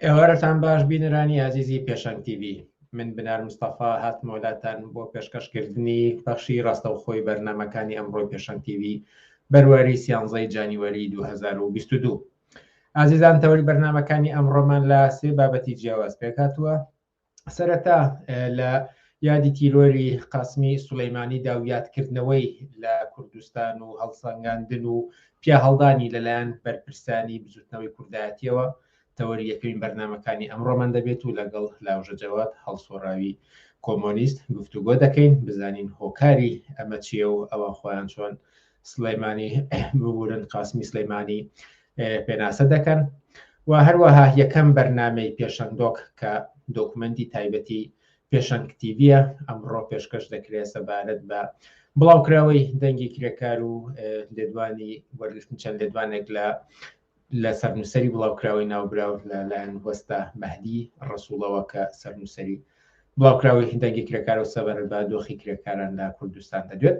ئێوارەتان باش بینەرانی ئازیزی پێشەنگ تیڤی من بنار مستەفا هاتمەوە لاتان بۆ پێشکەشکردنی پەخشی ڕاستەوخۆی بەرنامەکانی ئەمڕۆی پێشەنگ تیڤی بەرواری سیانزەی جانیوەری 2022 ئازیزان تەوەری بەرنامەکانی ئەمڕۆمان لە سێ بابەتی جیاواز پێکهاتووە سەرەتا لە یادی تیرۆری قاسمی سولەیمانیدا و یادکردنەوەی لە کوردستان و هەڵسەنگاندن و پیاهەڵدانی لەلایەن بەرپرسانی بزوتنەوەی کوردایەتیەوە تەوەری یەکەمین بەرنامەکانی ئەمڕۆمان دەبێت و لەگەڵ لاوژە جەواد هەڵسۆڕاوی کۆمۆنیست گفتوگۆ دەکەین بزانین هۆکاری ئەمە چییە و ئەوان خۆیان چۆن سلەیمانی ببورن قاسمی سلەیمانی پێناسە دەکەن و هەروەها یەکەم بەرنامەی پێشەنگدۆک کە دۆکمنتی تایبەتی پێشەنگ تیڤە ئەمڕۆ پێشکەش دەکرێت سەبارەت بە بڵاوکراوەی دەنگی کرێکار و لێدوانی وەرگرتن چەند لێدوانێک لە لە سەرنووسەری بڵاوکراوەی ناوبراو لە لایەن وەستا مەهدی ڕەسوڵەوە کە سەرنووسەری بڵاوکراوەی دەنگی کرێکار و سەبارەت بە دۆخی کرێکاران لە کوردستان دەدوێت.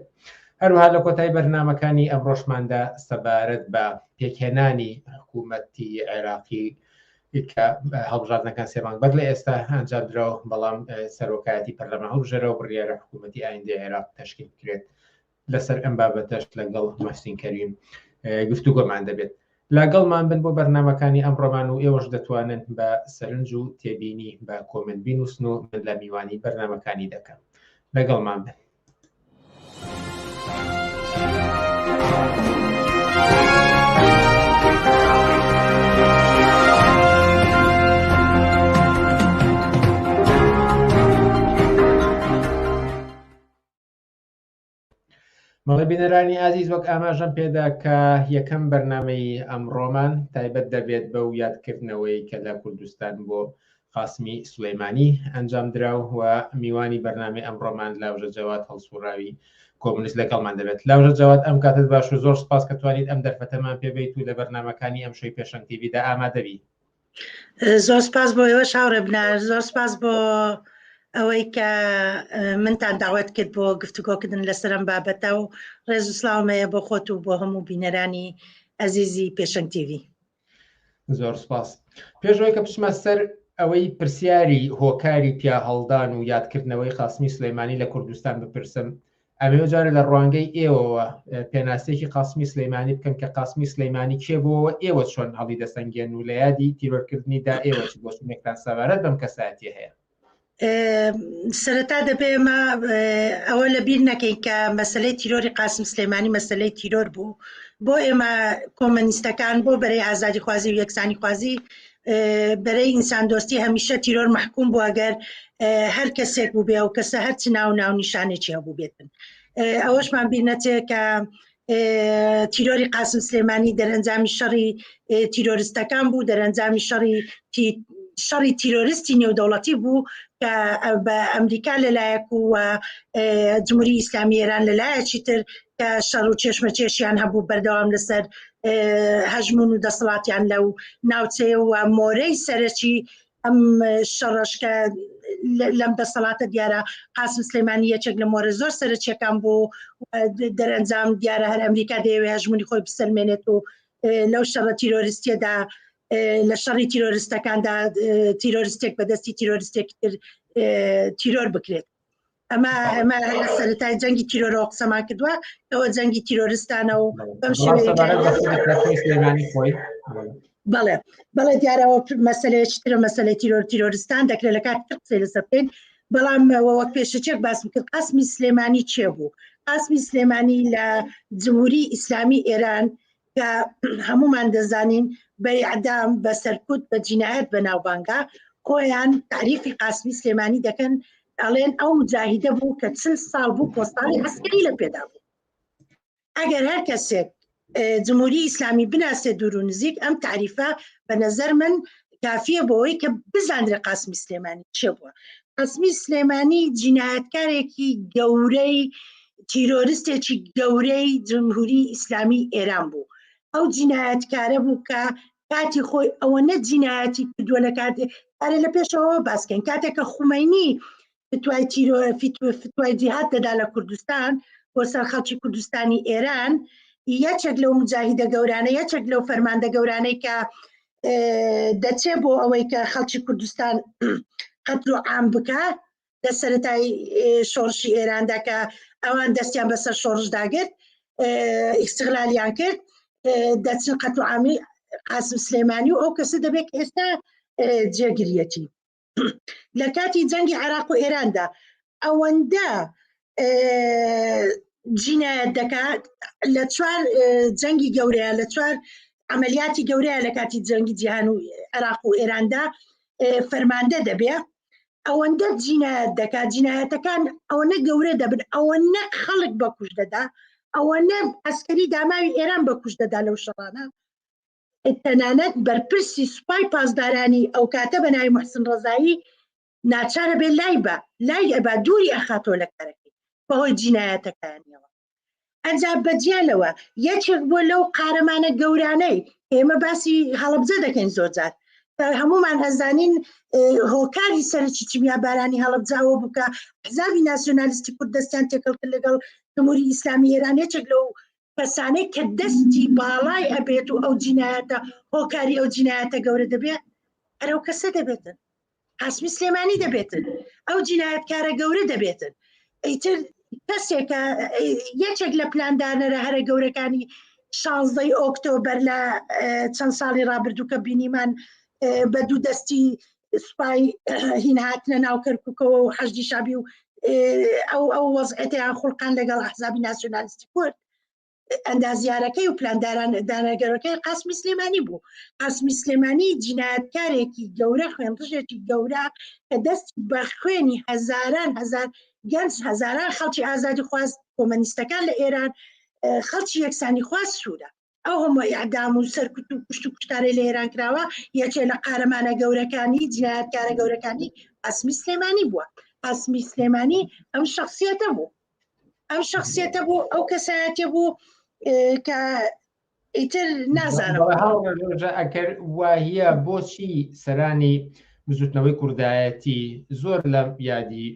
هەروەها لە کۆتایی بەرنامەکانی ئەمڕۆشماندا سەبارەت بە پێکهێنانی حکوومەتی عێراقی کە هەڵبژاردنەکان سێ مانگ بەر لە ئێستا ئەنجام دراوە، بەڵام سەرۆکایەتی پەرلەمان هەڵبژێرەوە بڕیارە حکوومەتی ئایندەی عێراق تەشکیل بکرێت. لەسەر ئەم بابەتەش لەگەڵ محسین کەریم گفتوگۆمان دەبێت. لەگەڵمان بن بۆ بەرنامەکانی ئەمڕۆمان و ئێوەش دەتوانن بە سەرنج و تێبینی بە کۆمنت بینوسن و من لە میوانی بەرنامەکانی دەکەم. لەگەڵمان بن. بەڵێ بینەرانی ئازیز وەک ئاماژەم پێدا کە یەکەم بەرنامەی ئەمڕۆمان تایبەت دەبێت بەو یادکردنەوەی کە لە کوردستان بۆ قاسمی سولەیمانی ئەنجام درا و میوانی بەرنامەی ئەمڕۆمان لاوژە جەواد هەڵسوڕاوی کۆمونیست لەگەڵمان دەبێت. لاوژە جەواد ئەم کاتت باش و زۆر سپاس کە توانیت ئەم دەرفەتەمان پێبیت و لە بەرنامەکانی ئەمشەوی پێشەنگ تیڤیدا ئامادەبی. زۆر سپاس بۆ ئێوەش هاوڕێ بنار زۆر سپاس بۆ ئەوەی کە منتان داوت کرد بۆ گفتوگۆکردن لەسەر ئەم بابەتە و ڕێز و سڵاوم هەیە بۆ خۆت و بۆ هەموو بینەرانی ئەزیزی پێشەنگ تیڤی. زۆر سپاس. پێش ئەوەی کە بچمە سەر ئەوەی پرسیاری هۆکاری پیاهەڵدان و یادکردنەوەی قاسمی سلەیمانی لە کوردستان بپرسم، ئەمەوێ جارێ لە ڕوانگەی ئێوەوە پێناسەیەکی قاسمی سلەیمانی بکەن کە قاسمی سلەیمانی کێ بووەوە ئێوە چۆن هەڵی دەسەنگێن و لە یادی تیرۆرکردنی دا ئێوە چ بۆچوونێکتان سەبارەت بەم کەسایەتیە هەیە؟ سەرەتا دەبێ ئێمە ئەوە لە بیر نەکەین کە مەسلەی تیرۆری قاسم سلێمانی مەسلەی تیرۆر بوو بۆ ئێمە کۆمەنیستەکان بۆ بەرەی ئازادیخوازی و یەکسانیخوازی بەرەی ئینساندۆستی هەمیشە تیرۆر مەحکوم بوو ئەگەر هەر کەسێک بوو بێ ئەو کەسە هەرچ ناو ناونیشانێکی هەبوو بێتن ئەوەشمان بیر نەچێ کە تیرۆری قاسم سلێمانی دەرەنجامی شەڕی تیرۆرستەکان بوو دەرەنجامی شەڕی شەڕی تیرۆرستی نێودەوڵەتی بوو کە بە ئەمریکا لەلایەک و جمهوری ئیسلامی ئێران لەلایەکی تر کە شەڕ و چێشمە چێشیان هەبوو بەردەوام لەسەر هەژمون و دەسەڵاتیان لەو ناوچەیە و مۆرەی سەرەکی ئەم شەڕەش کە لەم دەسەڵاتە دیارە قاسم سلێمانی یەکێک لە مۆرە زۆر سەرەکیەکان بوو دەرەنجام دیارە هەر ئەمریکا دەیەوێ هەژمونی خۆی بسەلمێنێت و لەو شەڕە تیرۆریستیەدا لە شەڕی تیرۆریستەکاندا تیرۆریستێک بەدەستی تیرۆریستێکی تر تیرۆر بکرێت ئەمە ئەمە لە سەرەتای جەنگی تیرۆرەوە قسەمان کردووە ئەوە جەنگی تیرۆرستانە و بەم خۆی بەڵێ بەڵێ دیارەوە مەسلەیەکی ترە مەسلەی تیرۆر تیرۆرستان دەکرێت لە کات تر قسەی لەسەر بکەین بەڵام وەک پێشەچێک باسم کرد قاسمی سلێمانی چێ بوو قاسمی سلێمانی لە جمهوری ئیسلامی ئێران کە هەمومان دەزانین بە ئیعدام بە سەرکوت بە جینایەت بەناوبانگە خۆیان تعریفی قاسمی سلێمانی دەکەن ئەڵێن ئەو مجاهیدە بوو کە چل ساڵ بوو پۆستاڵی عەسکەری لە پێدا بوو ئەگەر هەر کەسێک جمهوری ئیسلامی بناسێت دوور و نزیک ئەم تعریفە بە نظر من کافیە بۆ ئەوەی کە بزانرێ قاسمی سلێمانی چێ بووە قاسمی سلێمانی جینایەتکارێکی گەورەی تیرۆرستێکی گەورەی جمهوری ئیسلامی ئێران بوو ئەو جینایەتکارە بوو کە کاتی خۆی ئەوەنە جینایەتی کردووە لە کاتێ ئەرێ لە پێشەوە باسکەین کاتێک کە خومەینی فتوای تیرۆ فتوای جیهاد دەدا لە کوردستان بۆ سەر خەڵکی کوردستانی ئێران یەکێک لەو مجاهیدە گەورانە یەکێک لەو فەرماندە گەورانەی کە دەچێ بۆ ئەوەی کە خەڵکی کوردستان قەتل و عام بکە لە سەرەتای شۆڕشی ئێراندا کە ئەوان دەستیان بەسەر شۆڕشدا گرت ئیستغلالیان کرد دەچن قەتل و عامی قاسم سلێمانی و ئەو کەسە دەبێت ئێستا جێگریەتی لە کاتی جەنگی عێراق و ئێراندا ئەوەندە جینایەت دەکات لە چوار جەنگی گەورەیە لە چوار عملیاتی گەورەیە لە کاتی جەنگی جیهان و عێراق و ئێراندا فەرماندە دەبێ ئەوەندە جینایەت دەکات جینایەتەکان ئەوەنە گەورە دەبن ئەوەنە خەڵک بەکوش دەدا ئەوەنە ئەسکەری داماوی ئێران بەکوش دەدا لەو شەڕانە تەنانەت بەرپرسی سوپای پاسدارانی ئەو کاتە بە ناوی محسن ڕەزایی ناچارە بێ لای بە لای ئەبا دووری ئەخاتەوە لە کارەکەی بەهۆی جینایەتەکانیەوە ئەجا بەجیا لەوە یەکێک بووە لەو قارەمانە گەورانەی ئێمە باسی هەڵەبجە دەکەین زۆرجار هەمومان ئەزانین هۆکاری سەرەکی کیمیابارانی هەڵەبجەوە بوو کە حزابی ناسیۆنالیستی کورد دەستیان تێکەڵ کرد لەگەڵ جمهوری ئیسلامی ئێران یەکێک لەو کەسانەی کە دەستی باڵای ئەبێت و ئەو جینایەتە هۆکاری ئەو جینایەتە گەورە دەبێت هەر ئەو کەسە دەبێتن قاسمی سلێمانی دەبێتن ئەو جینایەتکارە گەورە دەبێتن ئیتر کەسێکە یەکێک لە پلاندانەرە هەرە گەورەکانی شانزدەی ئۆکتۆبەر لە چەند ساڵی ڕابردوو کە بینیمان بە دوو دەستی سوپای هین هاتنە ناو کەرکووکەوە و حەشدی شابی و ئەو ئەو وەزعێتیان خوڵقان لەگەڵ ئەحزابی ناسیۆنالیستی کورد ئەندازیارەکەی و پلانداران دانەگەرەکەی قاسمی سلێمانی بوو قاسمی سلێمانی جینایەتکارێکی گەورە خوێنڕژێکی گەورە کە دەست بە خوێنی هەزاران هەزار گەنج هەزاران خەڵکی ئازادی خواست کۆمەنیستەکان لە ئێران خەڵکی یەکسانی خواست سوورە ئەو هەموو ئیعدام و سەرکوت و کوشت و کوشتارەی لە ئێران کراوە یەکێ لە قارەمانە گەورەکانی جینایەتکارە گەورەکانی قاسمی سلێمانی بووە قاسمی سلێمانی ئەم شخصیەتە بوو ئەم شخصیەتە بوو ئەو کەسایەتە بوو کە ئیتر نازانم ئەگەر واهیە بۆچی سەرانی بزوتنەوەی کوردایەتی زۆر لە یادی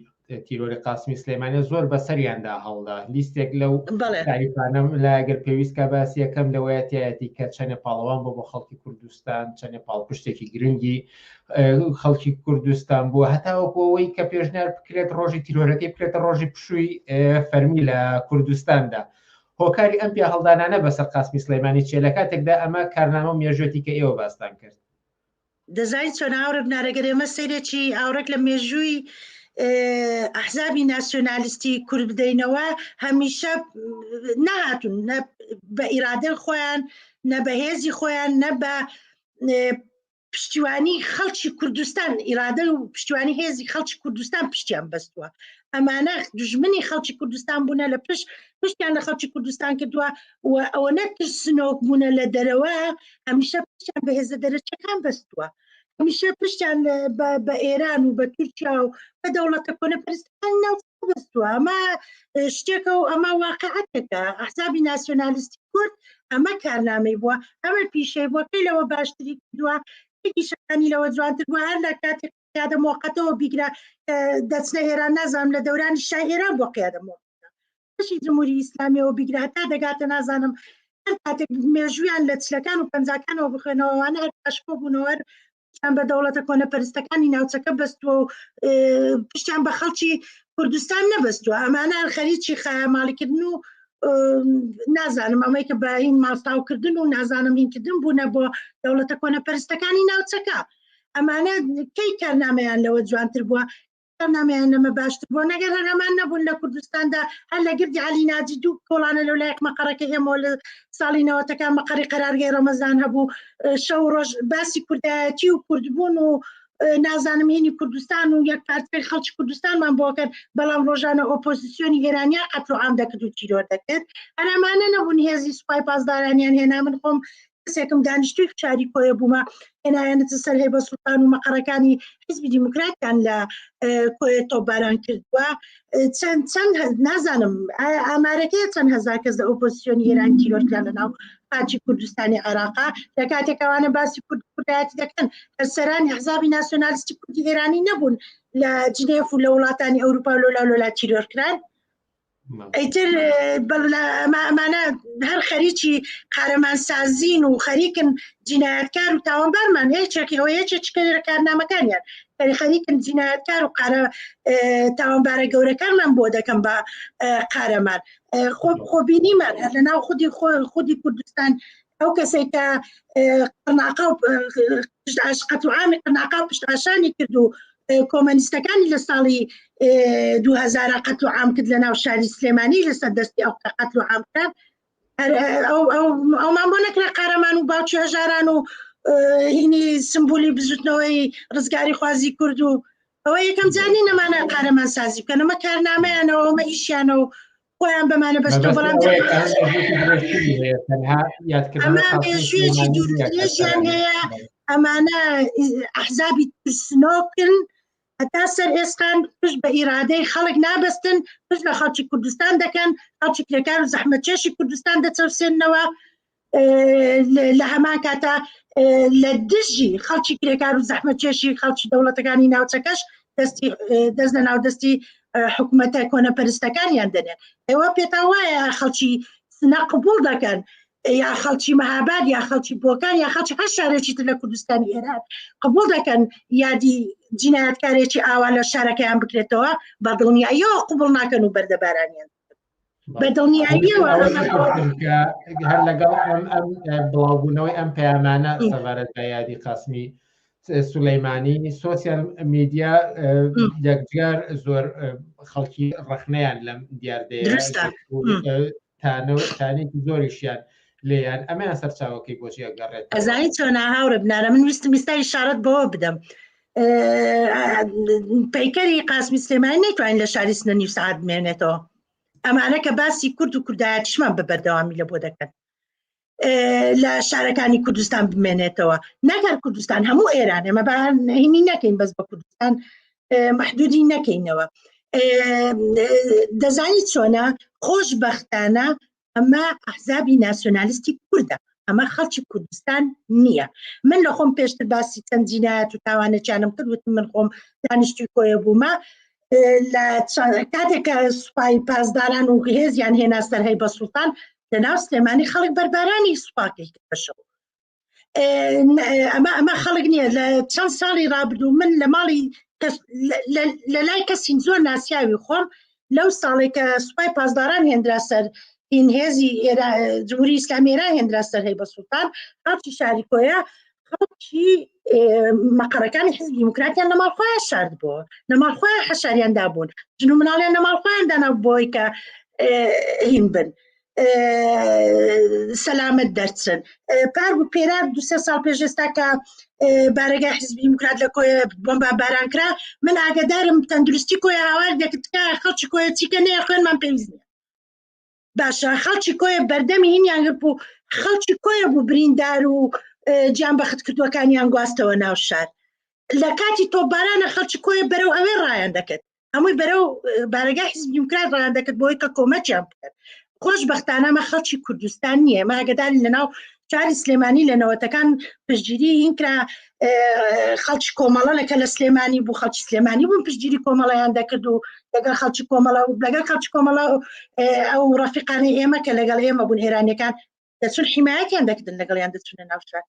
تیرۆری قاسمی سلێمانی زۆر بەسەریاندا هەڵدا لیستێک لەو تاریفانەم لا گەر پێویست کە باس یەکەم لەوەیە تایەتی کە چەنێ پاڵەوان بۆ بۆ خەڵکی کوردستان چەنێ پاڵپشتێکی گرنگی خەڵکی کوردستان بووە هەتاوەکو ئەوەی کە پێشنیار بکرێت ڕۆژی تیرۆرەکەی بکرێتە ڕۆژی پشووی فەرمی لە کوردستاندا هۆکاری ئەم پیاهەڵدانانە بەسەر قاسمی سلێمانی چیە لە کاتێکدا ئەمە کارنامە و مێژوێتی کە ئێوە باستان کرد؟ دەزانی چۆن هاوڕێ بنارەگەر ئێمە سەیرێکی ئاوڕێک لە مێژووی ئەحزابی ناسیۆنالیستی کورد بدەینەوە هەمیشە نەهاتون نە بە ئیرادەی خۆیان نە بە هێزی خۆیان نە بە پشتیوانی خەڵکی کوردستان ئیرادە و پشتیوانی هێزی خەڵکی کوردستان پشتیان بەستووە ئەمانە دژمنی خەڵکی کوردستان بوونە لە پشت پشتیان لە خەڵکی کوردستان کردووە و ئەوە نەترسنۆک بوونە لە دەرەوە هەمیشە پشتیان بە هێزە دەرەچەکان بەستووە هەمیشە پشتیان بە ئێران و بە تورکیا و بە دەوڵەتە کۆنەپەرستەکانی ناوچە بەستووە ئەمە شتێکە و ئەمە واقعەتێکە ئەحزابی ناسیۆنالیستی کورد ئەمە کارنامەی بووە ئەمە پیشەی بووە کەی لەوە باشتری کردووە یەکیشەکانی لەوە جوانتر بووە هەر لە کاتی قیادە مۆقەتەوە بیگرە دەچنە ئێران نازانم لە دەورانی شای ئێران بۆ قیادە مۆقەتە بەشی جمهوری ئیسلامیەوە بیگرە هەتا دەگاتە نازانم هەر کاتێک مێژوویان لە چلەکان و پەنجاکانەوە بخوێنەوەوانە هەر پاشکۆ بوونەوە پشتیان بە دەوڵەتە کۆنەپەرستەکانی ناوچەکە بەستووە و پشتیان بە خەڵکی کوردستان نەبەستووە ئەمانە خەریکی خایەماڵیکردن و نازانم ئەمەی کە بەین ماڵتاوکردن و نازانم هینکردن بوونە بۆ دەوڵەتە کۆنەپەرستەکانی ناوچەکە ئەمانە کەی کارنامەیان لەوە جوانتر بووە نامیان لەمە باشتر بۆ نەگەر هەر ئەمان نەبوون لە کوردستاندا هەر لە گردی علی ناجی دوو کۆڵانە لەو لایەک مەقەڕەکە ئێمەوە لە ساڵی نەوەتەکان مەقەڕی قەرارگەی ڕەمەزان هەبوو شەو ڕۆژ باسی کوردایەتی و کوردبوون و نازانم هینی کوردستان و یەک پارچەی خەڵکی کوردستانمان بۆ کرد بەڵام ڕۆژانە ئۆپۆزیسیۆنی ئێرانیان قەتل و عام دەکرد و تیرۆر دەکرد هەر ئەمانە نەبوون هێزی سوپای پاسدارانیان هێنا من خۆم کەسێکم دانیشتوی شاری کۆیە بوومە هێنایانەتە سەر هەیبە سوڵتان و مەقەڕەکانی حیزبی دیموکراتیان لە کۆیە تۆپباران کردووە چەند چەند نازانم ئامارەکەی چەند هەزار کەس لە ئۆپۆزیسیۆنی ئێران تیرۆرکران لە ناو خاکی کوردستانی عێراقا لە کاتێکەوانە باسی کورد کوردایەتی دەکەن سەرانی حزابی ناسیۆنالیستی کوردی ئێرانی نەبوون لە جنێف و لە وڵاتانی ئەوروپا لۆلا لۆلا تیرۆرکران ئیتر ئەمانە هەر خەریکی قارەمانسازین و خەریکن جینایەتکار و تاوانبارمان هیچێکی ئەوە یەکێک لە کارنامەکانیان خەریکن جینایەتکار و قارە تاوانبارە گەورەکانمان بۆ دەکەم بە قارەمان خۆ خۆبینیمان هەر لە ناو خودی خودی کوردستان ئەو کەسێک کە قڕناقە و قەتل و عامی قڕناقە و پشتئاشانی کرد و کۆمەنیستەکانی لە ساڵی 2000 قەتل و عام کرد لە ناو شاری سلێمانی لەسەر دەستی ئەو قەتل و عام کرا ئەومان بۆ نەکرا قارەمان و باوکی هەژاران و هینی سمبولی بزوتنەوەی ڕزگاری خوازی کورد و ئەوە یەکەم جار نەمانە قارەمان سازی بکەن ئەمە کارنامەیانەوە ئەمە ئیشیانە و خۆیان بەمانە بەستۆ بەڵام ئەمە مێژوویەکی دوورودرێژیان هەیە ئەمانە ئەحزابی ترسنۆکن هەتا سەر ئێسقان پشت بە ئیرادەی خەڵک نابەستن پشت بە خەڵکی کوردستان دەکەن خەڵکی کرێکار و زەحمەتکێشی کوردستان دەچەوسێننەوە لە هەمان کاتا لە دژی خەڵکی کرێکار و زەحمەتکێشی خەڵکی دەوڵەتەکانی ناوچەکەش دەستی دەست لە ناو دەستی حکوومەتە کۆنەپەرستەکانیان دەنێن ئێوە پێتان وایە خەڵکی سنە قبوڵ دەکەن یا خەڵکی مەهاباد یا خەڵکی بۆکان یا خەڵکی هەر شارێکی تر لە کوردستانی ئێران قبوڵ دەکەن یادی جینایەتکارێکی ئاوا لە شارەکەیان بکرێتەوە بە دڵنیاییەوە قبوڵ ناکەن و بەردەبارانیان بە دڵنیاییەوە هەر لەگەڵ ئەم ئەم بڵاوبوونەوەی ئەم پەیامانە سەبارەت بە یادی قاسمی سولەیمانی سۆسیال میدیا یەکجار زۆر خەڵکی ڕەخنەیان لەم دیاردەیە تانێکی زۆریشیان لێیان ئەمەیان سەرچاوەکەی بۆچی ئەگەڕێت ئەزانی چۆنا هاوڕێ بنارە من ویستم ئیستا ئیشارەت بەوە بدەم پەیکەری قاسمی سلێمانی نەیتوانین لە شاری سنە نیو سەعات بمێنێتەوە ئەمانە کە باسی کورد و کوردایەتیشمان بە بەردەوامی لە بۆ دەکەن لە شارەکانی کوردستان بمێنێتەوە نەگەر کوردستان هەموو ئێران ئێمە بە هینی نەکەین بەس بە کوردستان محدودی نەکەینەوە دەزانی چۆنە خۆشببختانە ئەمە ئەحزابی ناسیۆنالیستی کوردە ئەمە خەڵکی کوردستان نییە من لە خۆم پێشتر باسی چەند جینایەت و تاوانێکیانم کرد وتم من خۆم دانیشتوی کۆیە بوومە. لە کاتێک کە سوپای پاسداران و هێزیان هێنا سەر هەیبە سوڵتان لە ناو سلێمانی خەڵک بەربارانی سوپاکەی بەشەوە ئەمە ئەمە خەڵک نییە لە چەند ساڵی رابردوو من لە ماڵی لە لای کەسین زۆر ناسیاوی خۆم لەو ساڵێک کە سوپای پاسداران هێندرا سەر هین هێزی جمهوری ئیسلامی ئێران هێندرا سەر هەیبە سوڵتان خەڵکی شاری کۆیە خەڵکی مەقەرەکانی حزبی دیموکراتیان لە ماڵ خۆیان شارد بووە لە ماڵ خۆیان حەشاریان دابوون ژن و مناڵیان لە ماڵ خۆیان دانا بۆی کە هین بن سەلامەت دەرچن پار و پێرار دو سێ ساڵ پێش ئێستا کە بارەگای حزبی دیموکرات لە کۆیە بۆمبا باران کرا من ئاگدارم تەندروستی کۆیە هاوار دەکرد کە خەڵکی کۆیە چیکە نەیە خوێنمان پێویست نییە باشە خەڵکی کۆیە بەردەمی هینیان گرت بوو خەڵکی کۆیە بوو بریندار و گیان بەخت کردوەکانیان گواستەوە ناو شار لە کاتی تۆپبارانە خەڵکی کۆیە بەرەو ئەوێ ڕایان دەکرد هەمووی بەرەو بارەگای حزب دیموکرات ڕایان دەکرد بۆی کە کۆمەکیان بکەن خۆشبەختانە مە خەڵکی کوردستان نییە مە ئاگداری لەناو شاری سلێمانی لە نەوەتەکان پشتگیری هین کرا خەڵکی کۆمەڵە لەکە لە سلێمانی بوو خەڵکی سلێمانی بوون پشتگیری کۆمەڵیان دەکرد و لەگەڵ خەڵکی کۆمەڵە و لەگەڵ خەڵکی کۆمەڵە ئەو ڕەفیقانەی ئێمە کە لەگەڵ ئێمە بوون ئێرانیەکان دەچون حیمایەتیان دەکردن لەگەڵیان دەچونە ناو شار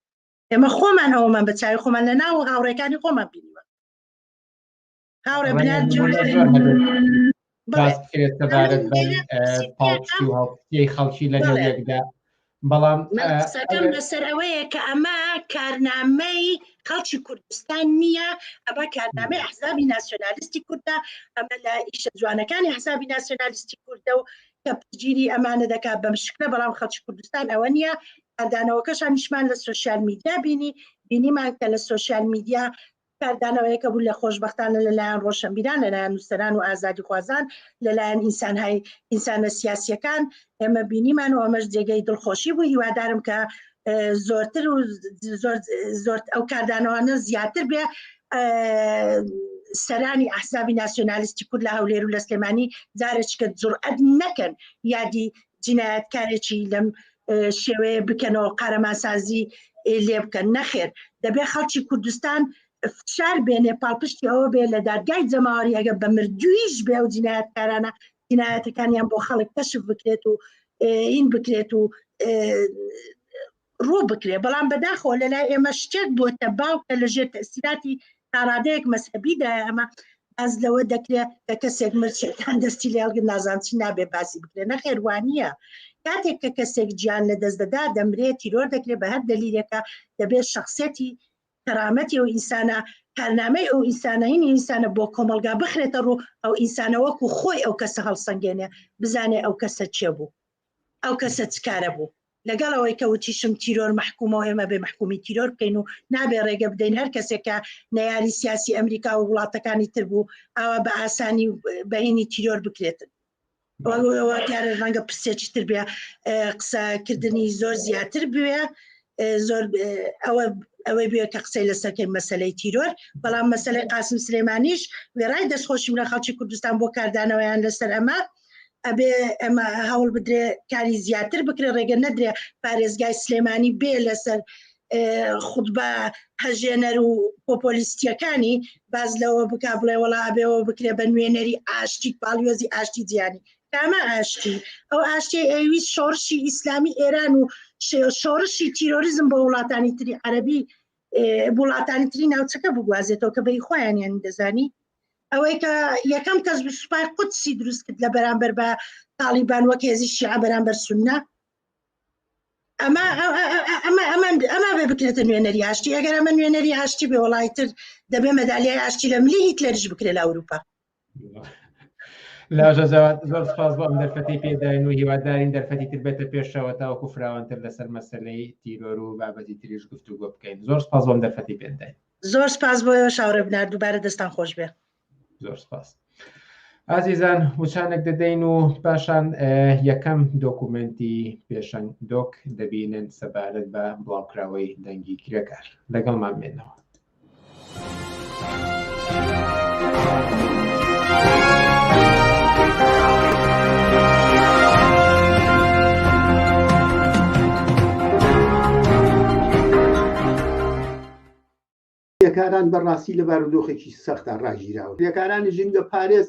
ئێمە خۆمان ئەومان بە چاوی خۆمان لە ناو هاوڕێکانی خۆمان بینیوە هاوڕێ بنار باس بکرێت سەبارەت بە پاڵپشتی و هاوپشتیی خەڵکی لە نێو یەکدا بەڵام قسەکەم لەسەر ئەوەیە کە ئەمە کارنامەی خەڵکی کوردستان نییە ئەمە کارنامەی ئەحزابی ناسیۆنالیستی کوردە ئەمە لە ئیشە جوانەکانی حسابی ناسیۆنالیستی کوردە و کە پشتگیری ئەمانە دەکات بەم شکلە بەڵام خەڵکی کوردستان ئەوە نییە کاردانەوەکەشان نیشمان لە سۆشیال میدیا بینی بینیمان کە لە سۆشیال میدیا کاردانەوەیەکە بوو لە خۆشبەختانە لەلایەن ڕۆشنبیران لەلایەن نووسەران و ئازادیخوازان لەلایەن ئینسانهای ئینسانە سیاسیەکان ئێمە بینیمان و ئەمەش جێگەی دڵخۆشی بوو هیوادارم کە زۆرتر و زۆر زۆر ئەو کاردانەوانە زیاتر بێ سەرانی ئەحزابی ناسیۆنالیستی کورد لە هەولێر و لە سلێمانی جارێککە جورئەت نەکەن یادی جینایەتکارێکی لەم شێوەیە بکەنەوە قارەمانسازی لێ بکەن نەخێر دەبێ خەڵکی کوردستان فشار بێنێ پاڵپشتی ئەوە بێ لە دادگای جەماوەری ئەگە بە مردوویش بێ ئەو جینایەتکارانە جینایەتەکانیان بۆ خەڵک کەشف بکرێت و هین بکرێت و ڕوو بکرێ بەڵام بەداخەوە لەلای ئێمە شتێک بۆتە باو کە لەژێر تەسیراتی تاڕادەیەک مەسەبیدایە ئەمە باز لەوە دەکرێت کە کەسێک مرد شەیتان دەستی لێ هەڵگر نازان چی نابێ باسی بکرێ نەخێر وانییە کاتێک کە کەسێک گیان لە دەست دەدا دەمرێت تیرۆر دەکرێت بە هەر دەلیلێکە دەبێت شخصیەتی کەرامەتی ئەو ئینسانە کارنامەی ئەو ئینسانە هینی ئینسانە بۆ کۆمەڵگا بخرێتە ڕوو ئەو ئینسانە وەکو خۆی ئەو کەسە هەڵسەنگێنێ بزانێ ئەو کەسە چێ بوو ئەو کەسە چ کارە بوو لەگەڵ ئەوەی کە وتیشم تیرۆر مەحکومە و ئێمە بێ مەحکومی تیرۆر بکەین و نابێ ڕێگە بدەین هەر کەسێک کە نەیاری سیاسی ئەمریکا و وڵاتەکانی تر بوو ئاوا بە ئاسانی بەهینی تیرۆر بکرێتن دیارە ڕەنگە پرسێکی تر بێ قسەکردنی زۆر زیاتر بوێ زۆر ئەوە ئەوەی بێ کە قسەی لەسەرکەی مەسلەی تیرۆر بەڵام مەسلەی قاسم سلێمانیش وێڕای دەستخۆشیم لە خەڵکی کوردستان بۆ کاردانەوەیان لەسەر ئەمە ئەبێ ئەمە هەوڵ بدرێ کاری زیاتر بکرێ ڕێگە نەدرێ پارێزگای سلێمانی بێ لەسەر خوتبە هەژێنەر و پۆپۆلیستیەکانی باز لەوە بک بڵێ وڵا ئەبێەوە بکرێ بە نوێنەری ئاشتی باڵیۆزی ئاشتی جیانی کامە ئاشتی ئەو ئاشتی ئەویست شۆڕشی ئیسلامی ئێران و شۆڕشی تیرۆریزم بۆ وڵاتانی تری عەربی وڵاتانی تری ناوچەکە بگوازێتەوە کە بەی خۆیانیان دەزانی ئەوەی کە یەکەم کەس سوپای قودسی دروست کرد لە بەرامبەر بە تاڵیبان وەک هێزی شیعە بەرامبەر سوننە ئەمە ئەمە ئەمە ئەمە بێ بکرێتە نوێنەری ئاشتی ئەگەر ئەمە نوێنەری ئاشتی بێ وڵی تر دەبێ مەدالیای ئاشتی لە ملی هیتلەریش بکرێت لە ئەوروپا لاژە جەواد زۆر سپاس بۆ ئەم دەرفەتی پێداین و هیوادارین دەرفەتی تر بێتە پێشەوە تاوەکو فراوانتر لەسەر مەسەلەی تیرۆر و بابەتی تریش گفتوگۆ بکەین زۆر سپاس بۆ ئەم دەرفەتی پێداین زۆر سپاس بۆ ئێوە شاوڕێ بنار دووبارە دەستان خۆش بێ زۆر سپاس ئازیزان وچانێک دەدەین و پاشان یەکەم دۆکومنتی پێشەنگ دۆک دەبینن سەبارەت بە بڵاوکراوەی دەنگی کرێکار لەگەڵمان بێنەوە. کرێکاران بەڕاستی لە بارودۆخێکی سەختا ڕاگیراون. کرێکارانی ژینگە پارێز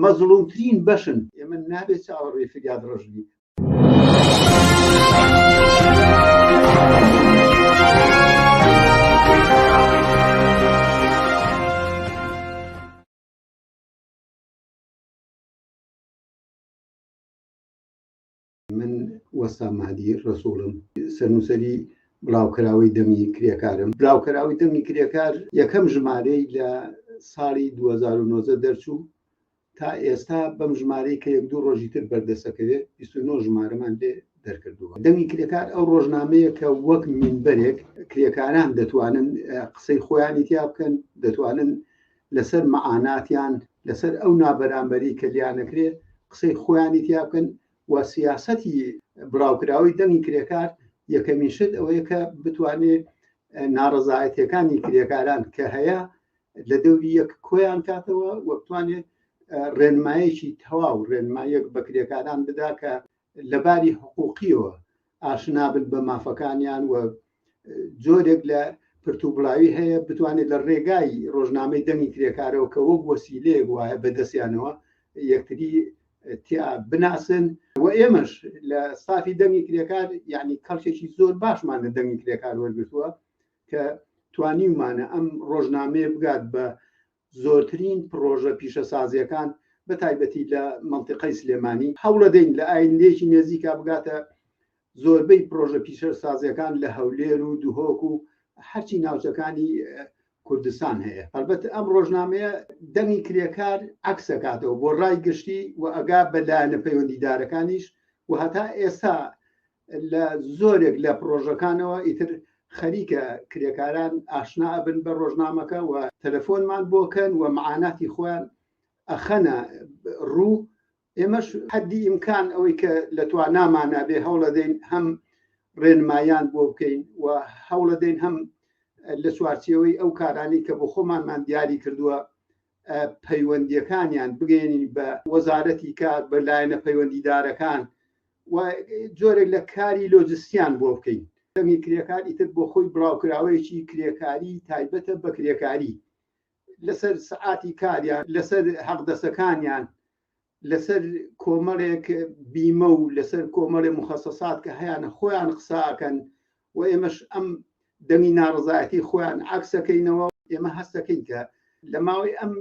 مەزڵومترین بەشن. ئێمە نابێت چاوەڕێی فریادڕەش بین. من وەستا مەهدی ڕەسوڵم، سەرنووسەری بڵاوکراوەی دەنگی کرێکارم. بڵاوکراوەی دەنگی کرێکار یەکەم ژمارەی لە ساڵی 2019 دەرچوو، تا ئێستا بەم ژمارەی کە یەک دوو ڕۆژی تر بەردەسەکەوێت 29 ژمارەمان لێ دەرکردووە. دەنگی کرێکار ئەو ڕۆژنامەیە کە وەک مینبەرێک کرێکاران دەتوانن قسەی خۆیانی تیا بکەن، دەتوانن لەسەر مەعاناتیان، لەسەر ئەو نابەرامبەری کە لیانەکرێ قسەی خۆیانی تیا بکەن و سیاسەتی بڵاوکراوەی دەنگی کرێکار یەکەمین شت ئەوەیە کە بتوانێ ناڕەزایەتیەکانی کرێکاران کە هەیە لە دەوری یەک کۆیان کاتەوە و بتوانێت ڕێنمایەکی تەواو ڕێنمایەک بە کرێکاران بدا کە لە باری حقوقیەوە ئاشنا بن بە مافەکانیان و جۆرێک لە پرتوبڵاوی هەیە بتوانێت لە ڕێگای ڕۆژنامەی دەنگی کرێکارەوە کە وەک وەسیلەیەک وایە بەدەستیانەوە یەکتری تیا بناسن و ئێمەش لە ستافی دەنگی کرێکار یعنی کەڵکێکی زۆر باشمان لە دەنگی کرێکار وەرگرتووە کە توانیومانە ئەم ڕۆژنامەیە بگات بە زۆرترین پڕۆژە پیشەسازیەکان بە تایبەتی لە مەنتیقەی سلێمانی هەوڵەدەین لە ئایندەیەکی نێزیکا بگاتە زۆربەی پڕۆژە پیشەسازیەکان لە هەولێر و دهۆک و هەرچی ناوچەکانی کوردستان هەیە. هەڵبەت ئەم ڕۆژنامەیە دەنگی کرێکار عەکسەکاتەوە بۆ ڕای گشتی و ئەگا بە لایەنە پەیوەندیدارەکانیش و هەتا ئێستا لە زۆرێک لە پڕۆژەکانەوە ئیتر خەریکە کرێکاران ئاشنا ئەبن بە ڕۆژنامەکە و تەلەفۆنمان بۆ کەن و معاناتی خۆیان ئەخەنە ڕوو. ئێمەش حەدی ئیمکان ئەوەی کە لە توانامانە بێ هەوڵەدەین هەم ڕێنمایان بۆ بکەین و هەوڵەدەین هەم لە چوارچێوەی ئەو کارانەی کە بۆ خۆمانمان دیاری کردووە پەیوەندیەکانیان بگەێنین بە وەزارەتی کار، بە لایەنە پەیوەندیدارەکان و جۆرێک لە کاری لۆجستیان بۆ بکەین. دەنگی کرێکار ئیتر بۆ خۆی بڵاوکراوەیەکی کرێکاری تایبەتە بە کرێکاری لەسەر سەعاتی کاریان، لەسەر حەقدەسەکانیان، لەسەر کۆمەڵێک بیمە و لەسەر کۆمەڵێ مخەسەسات کە هەیانە خۆیان قسە ئەکەن و ئێمەش ئەم دەنگی ناڕەزایەتی خۆیان عەکسەکەینەوە. ئێمە هەستەکەین کە لە ماوەی ئەم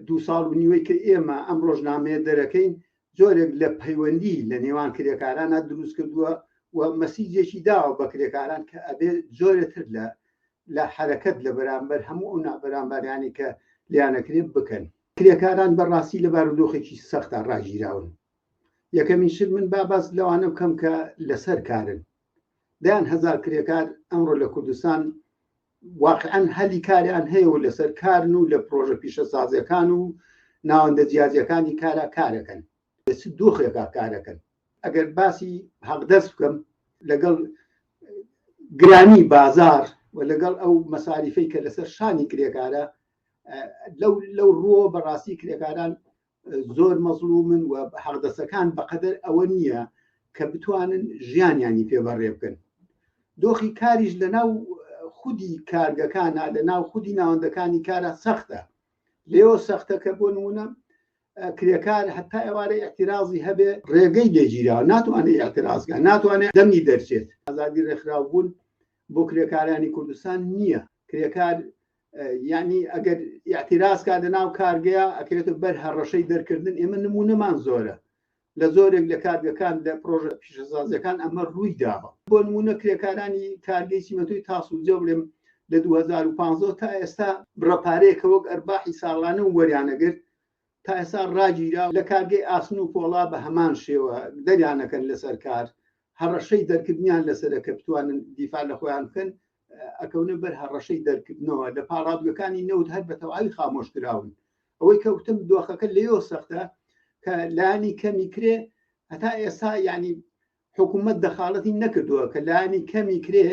دوو ساڵ و نیوەی کە ئێمە ئەم ڕۆژنامەیە دەرەکەین جۆرێک لە پەیوەندی لە نێوان کرێکارانە دروست کردووە و مەسیجێکی داوە بە کرێکاران کە ئەبێ جۆرێتر لە لە حەرەکەت لە بەرامبەر هەموو ئەو نابەرامبەریانی کە لیانەکرێ بکەن. کرێکاران بە ڕاستی لە بارودۆخێکی سەختا ڕاگیراون. یەکەمین شت من با باس لەوانە بکەم کە لەسەر کارن. دەیان هەزار کرێکار ئەمڕۆ لە کوردستان واقعا هەلی کاریان هەیە و لەسەر کارن و لە پرۆژە پیشەسازیەکان و ناوەندە جیاجیەکانی کارا کارەکەن. لە چ دۆخێکا کارەکەن؟ ئەگەر باسی حەقدەست بکەم لەگەڵ گرانی بازار و لەگەڵ ئەو مەساریفەی کە لەسەر شانی کرێکارە، لەو لەو ڕووەوە بەڕاستی کرێکاران زۆر مەزڵومن و حەقدەستەکان بەقەدەر ئەوە نییە کە بتوانن ژیانیانی پێ بەڕێ بکەن. دۆخی کاریش لە ناو خودی کارگەکانە، لە ناو خودی ناوەندەکانی کارە سەختە. لێوە سەختە کە بۆ نمونە کرێکار هەتا ئێوارە ئیعترازی هەبێ ڕێگەی لێگیراوە، ناتوانێت ئیعتراز بکات، ناتوانێت دەنگی دەرچێت. ئازادی ڕێکخراو بوون بۆ کرێکارانی کوردستان نییە. کرێکار یعنی ئەگەر ئیعتراز کا لە ناو کارگەیە ئەکەوێتە بەر هەڕەشەی دەرکردن. ئێمە نمونەمان زۆرە لە زۆرێک لە کارگەکان لە پرۆژە پیشەسازیەکان ئەمە ڕووی داوە. بۆ نمونە کرێکارانی کارگەی چیمەنتۆی تاسوجە بڵێم لە 2015 تا ئێستا بڕە پارەیەک کە وەک ئەرباحی ساڵانە وەریانەگرت تا ئێستا ڕاگیرا. لە کارگەی ئاسن و پۆڵا بە هەمان شێوە دەریانەکەن لەسەر کار، هەڕەشەی دەرکردنیان لەسەرە کە بتوانن دیفاع لە خۆیان بکەن، ئەکەونە بەر هەڕەشەی دەرکردنەوە. لە پاڵاوگەکانی نەوت هەر بە تەواوی خامۆش کراون. ئەوەی کە وتم دۆخەکە لێیەوە سەختە کە لایەنی کەمی کرێ هەتا ئێستا یعنی حکوومەت دەخاڵەتی نەکردووە کە لایەنی کەمی کرێ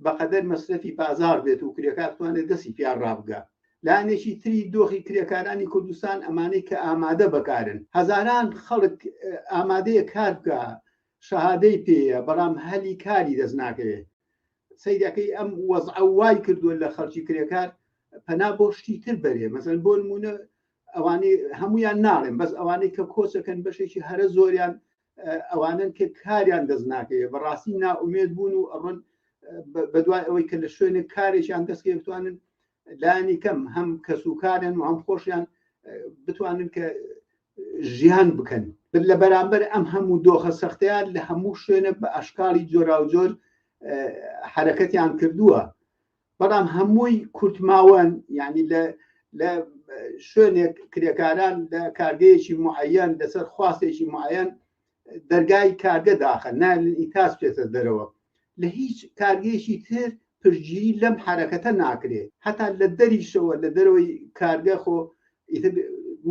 بەقەدەر مەسرەفی بازاڕ بێت و کرێکار بتوانێت دەستی پیا ڕابگا. لایەنێکی تری دۆخی کرێکارانی کوردستان ئەمانەی کە ئامادە بەکارن، هەزاران خەڵک ئامادەیە کار بکا، شەهادەی پێیە، بەڵام هەلی کاری دەست ناکەوێت. سەیرەکەی ئەم وەزعە وای کردووە لە خەڵکی کرێکار پەنا بۆ شتی تر بەرێ مەسەن بۆ نمونە ئەوانەی هەمویان ناڵێن بەس ئەوانەی کە کۆچەکەن بەشێکی هەرە زۆریان ئەوانن کە کاریان دەست ناکەوێت بەڕاستی نائومێد بوون و ئەڕۆن بەدوای ئەوەی کە لە شوێنێک کارێکیان دەستکەوێت بتوانن لانی کەم هەم کەس و کارن و هەم خۆشیان بتوانن کە ژیان بکەن لە بەرامبەر ئەم هەموو دۆخە سەختیان لە هەموو شوێنە بە ئەشکاڵی جۆراوجۆر حرەکەتیان کردووە بەڵام هەمووی کورتماوەن یعنی لە لە شوێنێک کرێکاران لە کارگەیەکی معەن لەسەر خواستێکی معەن دەرگای کارگە داخە نالن ئیتاس بچێتە دەرەوە لە هیچ کارگەیەکی تر پشتگیری لەم حرەکەتە ناکرێت هەتا لە دەریشەوە لە دەرەوەی کارگە خۆ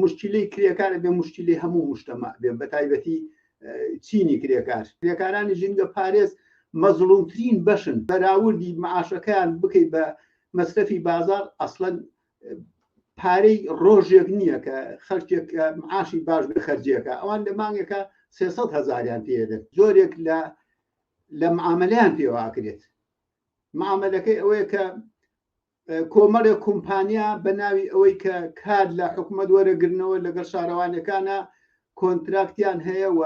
مشکلەی کرێکارە بێ مشکلی هەموو مشتەما بێ بە تایبەتی چینی کرێکار کرێکارانی ژینگە پارێز مەزڵومترین بەشن بەراوردی معاشەکەیان بکەی بە مەسرەفی بازار ئەسڵەن پارەی ڕۆژێک نییە کە خەڵکێک معاشی باش بێ خەرجیەکە ئەوان لە مانگێکە 300 هەزاریان پێدەن زۆرێک لە لە معاملەیان پێوە ئەکرێت معاملەکەی ئەوەیە کە کۆمەڵێک کۆمپانیا بە ناوی ئەوەی کە کار لە حکومەت وەرەگرنەوە لەگەڵ شارەوانەکانە کۆنتراکتیان هەیە و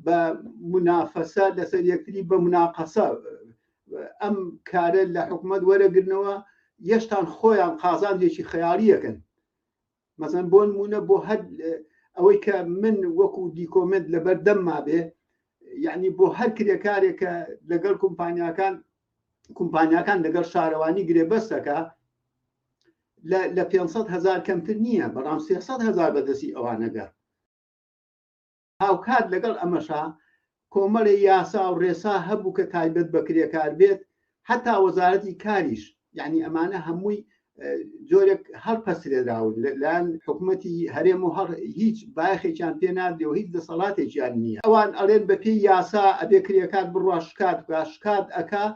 بە منافەسە لەسەر یەکتری بە مناقەسە ئەم کارە لە حکومەت وەرەگرنەوە یەشتان خۆیان قازانجێکی خەیاڵیەکەن مەسەن بۆ نمونە بۆ هەر ئەوەی کە من وەکو دیکۆمنت لەبەر دەم مابێ یعنی بۆ هەر کرێکارێک کە لەگەڵ کۆمپانیاکان کۆمپانیاکان لەگەڵ شارەوانی گرێبەستەکە لە 500 هزار کەمتر نییە بەڵام 300 هزار بەدەستی ئەوانەگە هاوکات لەگەڵ ئەمەشا کۆمەڵێ یاسا و ڕێسا هەبوو کە تایبەت بە کرێکار بێت، هەتا وەزارەتی کاریش، یانی ئەمانە هەمووی جۆرێک هەڵپەسرێراون لەلایەن حکومەتی هەرێم و هەڵ هیچ بایەخێکیان پێ نادرێ و هیچ دەسەڵاتێکیان نییە. ئەوان ئەڵێن بەپێی یاسا ئەبێ کرێکار بڕوا شکات بکا، شکات ئەکا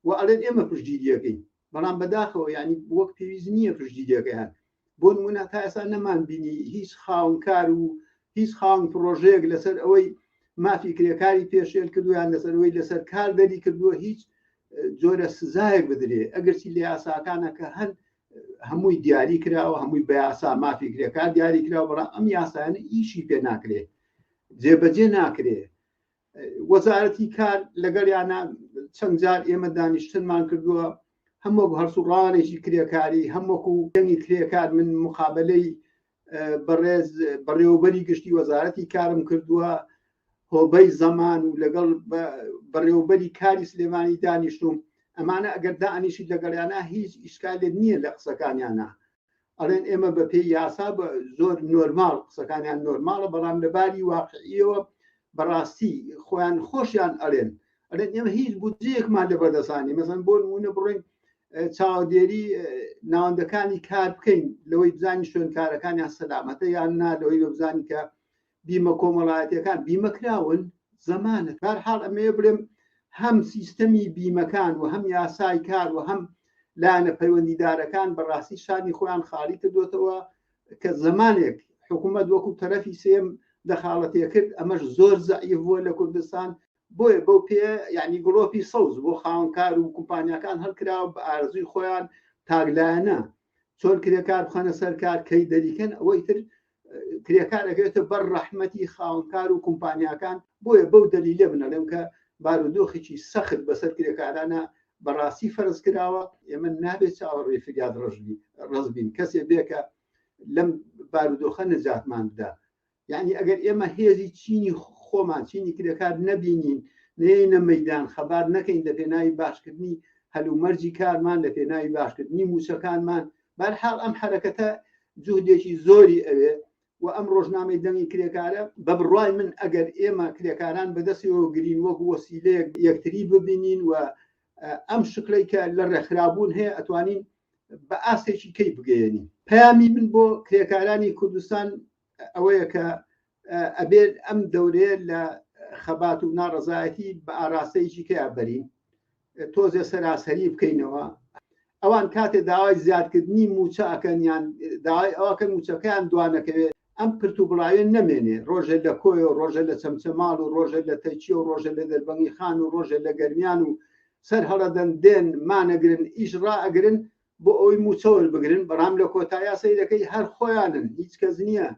و ئەڵێن ئێمە پشتگیریەکەین، بەڵام بەداخەوە یانی وەک پێویست نییە پشتگیریەکەیان. بۆ نمونە تا ئێستا نەمان بینی هیچ خاوەنکار و هیچ خاوەن پڕۆژەیەک لەسەر ئەوەی مافی کرێکاری پێشێل کردو یان لەسەر ئەوەی لەسەر کار دەری کردووە هیچ جۆرە سزایەک بدرێ ئەگەرچی لە یاساکانە کە هەن هەمووی دیاری کراوە هەمووی بە یاسا مافی کرێکار دیاری کراوە بەڵام ئەم یاسایانە ئیشی پێ ناکرێ جێبەجێ ناکرێ وەزارەتی کار لەگەڵیانە چەند جار ئێمە دانیشتنمان کردووە هەم وەک هەڵسوڕاوانێکی کرێکاری هەم وەکو دەنگی کرێکار من مقابلەی بەڕێز بەڕێوەبەری گشتی وەزارەتی کارم کردووە هۆبەی زەمان و لەگەڵ بەڕێوەبەری کاری سلێمانی دانیشتوم ئەمانە ئەگەر دانیشی لەگەڵیانە هیچ ئیشکالێک نییە لە قسەکانیانە ئەڵێن ئێمە بە پێی یاسا بە زۆر نۆرماڵ قسەکانیان نۆرماڵە بەڵام لە باری واقعیەوە بەڕاستی خۆیان خۆشیان ئەڵێن ئەڵێن ئێمە هیچ بودجەیەکمان لە بەردەسانی مەسەن بۆ نمونە بڕۆین چاودێری ناوەندەکانی کار بکەین لەوەی بزانین شوێنکارەکانیان سەلامەتە یان نا لەوەی بزانین کە بیمە کۆمەڵایەتیەکان بیمە کراون زەمانە بەرحاڵ ئەمەیە بڵێم هەم سیستەمی بیمەکان و هەم یاسای کار و هەم لایەنە پەیوەندیدارەکان بەڕاستی شانی خۆیان خاڵی کردوێتەوە کە زمانێک حکوومەت وەکو تەرەفی سێم دەخاڵەتێ کرد ئەمەش زۆر زەعیف بووە لە کوردستان بۆیە بەو پێ یعنی گڵۆپی سەوز بۆ خاوەنکار و کۆمپانیاکان هەڵکراوە بە ئارزوی خۆیان تاگلایەنە چۆن کرێکار بخەنە سەر کار کەی دەریکەن ئەوەی تر کرێکار ئەکەوێتە بەر ڕەحمەتی خاوەنکار و کۆمپانیاکان بۆیە بەو دەلیلە بنەڵێم کە بارودۆخێکی سەخت بەسەر کرێکارانە بەڕاستی فەرز کراوە ئێمە نابێت چاوەڕێی فریاد ڕەز بین کەسێ بێ کە لەم بارودۆخە نەجاتمان بدا یعنی ئەگەر ئێمە هێزی چینی خۆمان چینی کرێکار نەبینین نێینە مەدان خەبات نەکەین لە پێناوی باشکردنی هەلومەرجی کارمان لە پێناوی باشکردنی موچەکانمان بەرحاڵ ئەم حەرەکەتە جوهدێکی زۆری ئەوێ و ئەم ڕۆژنامەی دەنگی کرێکارە بە بڕوای من ئەگەر ئێمە کرێکاران بەدەستیەوە گرین وەک وەسیلەیەک یەکتری ببینین و ئەم شکلەی کە لە ڕێکخرابوون هەیە ئەتوانین بە ئاستێکی کەی بگەیەنین پەیامی من بۆ کرێکارانی کوردستان ئەوەیە کە ئەبێت ئەم دەورەیە لە خەبات و ناڕەزایەتی بە ئاراستەیەکی کەیا بەرین تۆزێ سەراسەری بکەینەوە ئەوان کاتێ داوای زیادکردنی موچە ئەکەن یان داوای ئەوەکەن موچەکەیان دوانەکەوێت ئەم پرت و بڵاوێن نەمێنێ ڕۆژێ لە کۆیە و ڕۆژێ لە چەمچەماڵ و ڕۆژێ لە تەکیە و ڕۆژێ لە دەربەنگی خان و ڕۆژێ لە گەرمیان و سەر هەڵەدەن دێن مانەگرن ئیش ڕائەگرن بۆ ئەوەی موچە وەربگرن بەڵام لە کۆتاییا سەیرەکەی هەر خۆیانن هیچ کەس نییە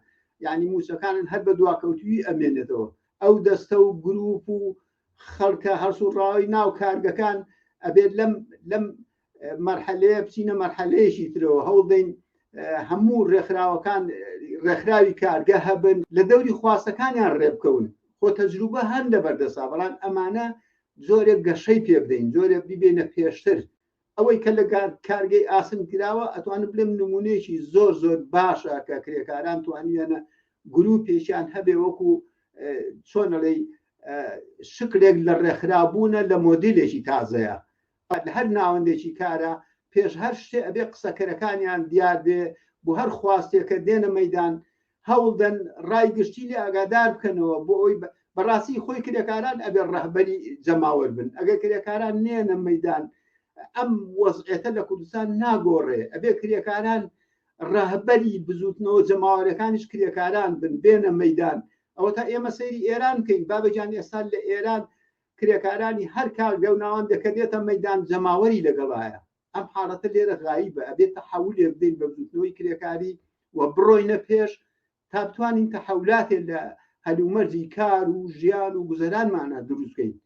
یعنی موچەکانن هەر بە دواکەوتوی ئەمێنێتەوە ئەو دەستە و گروپ و خەڵکە هەڵسوڕاوی ناو کارگەکان ئەبێت لەم لەم مەرحەلەیە بچینە مەرحەلەیەکی ترەوە هەوڵدەین هەموو ڕێکخراوەکان ڕێکخراوی کارگە هەبن لە دەوری خواستەکانیان ڕێبکەون خۆ تەجروبە هەن لە بەردەسا بەڵام ئەمانە جۆرێک گەشەی پێ بدەین جۆرێک بیبێنە پێشتر ئەوەی کە لە کارگەی ئاسن کراوە ئەتوانم بڵێم نمونەیەکی زۆر زۆر باشە کە کرێکاران توانیانە گروپێکیان هەبێ وەکو چۆنەڵێی شکلێک لە ڕێکخرابوونە لە مۆدیلێکی تازەیە لە هەر ناوەندێکی کارە پێش هەر شتێ ئەبێ قسەکەرەکانیان دیار بێ بۆ هەر خواستێکە دێنە مەدان هەوڵدەن ڕای گشتی لێ ئاگادار بکەنەوە بۆ ئەوی بەڕاستی خۆی کرێکاران ئەبێ ڕەهبەری جەماوەر بن ئەگەر کرێکاران نێنە مەدان ئەم وەزعێتە لە کوردستان ناگۆڕێ ئەبێ کرێکاران ڕەهبەری بزوتنەوە جەماوەرەکانیش کرێکاران بن بێنە مەدان ئەوە تا ئێمە سەیری ئێران بکەین بابەجان ئێستا لە ئێران کرێکارانی هەر کارگە و ناوەندێک کە دێتە مەدان جەماوەری لەگەڵایە ئەم حاڵەتە لێرە غایبە ئەبێت تەحولێ بدەین بە بزوتنەوەی کرێکاری و بڕۆینە پێش تا بتوانین تەحولاتێ لە هەلومەرجی کار و ژیان و گوزەرانمانە دروست بکەین.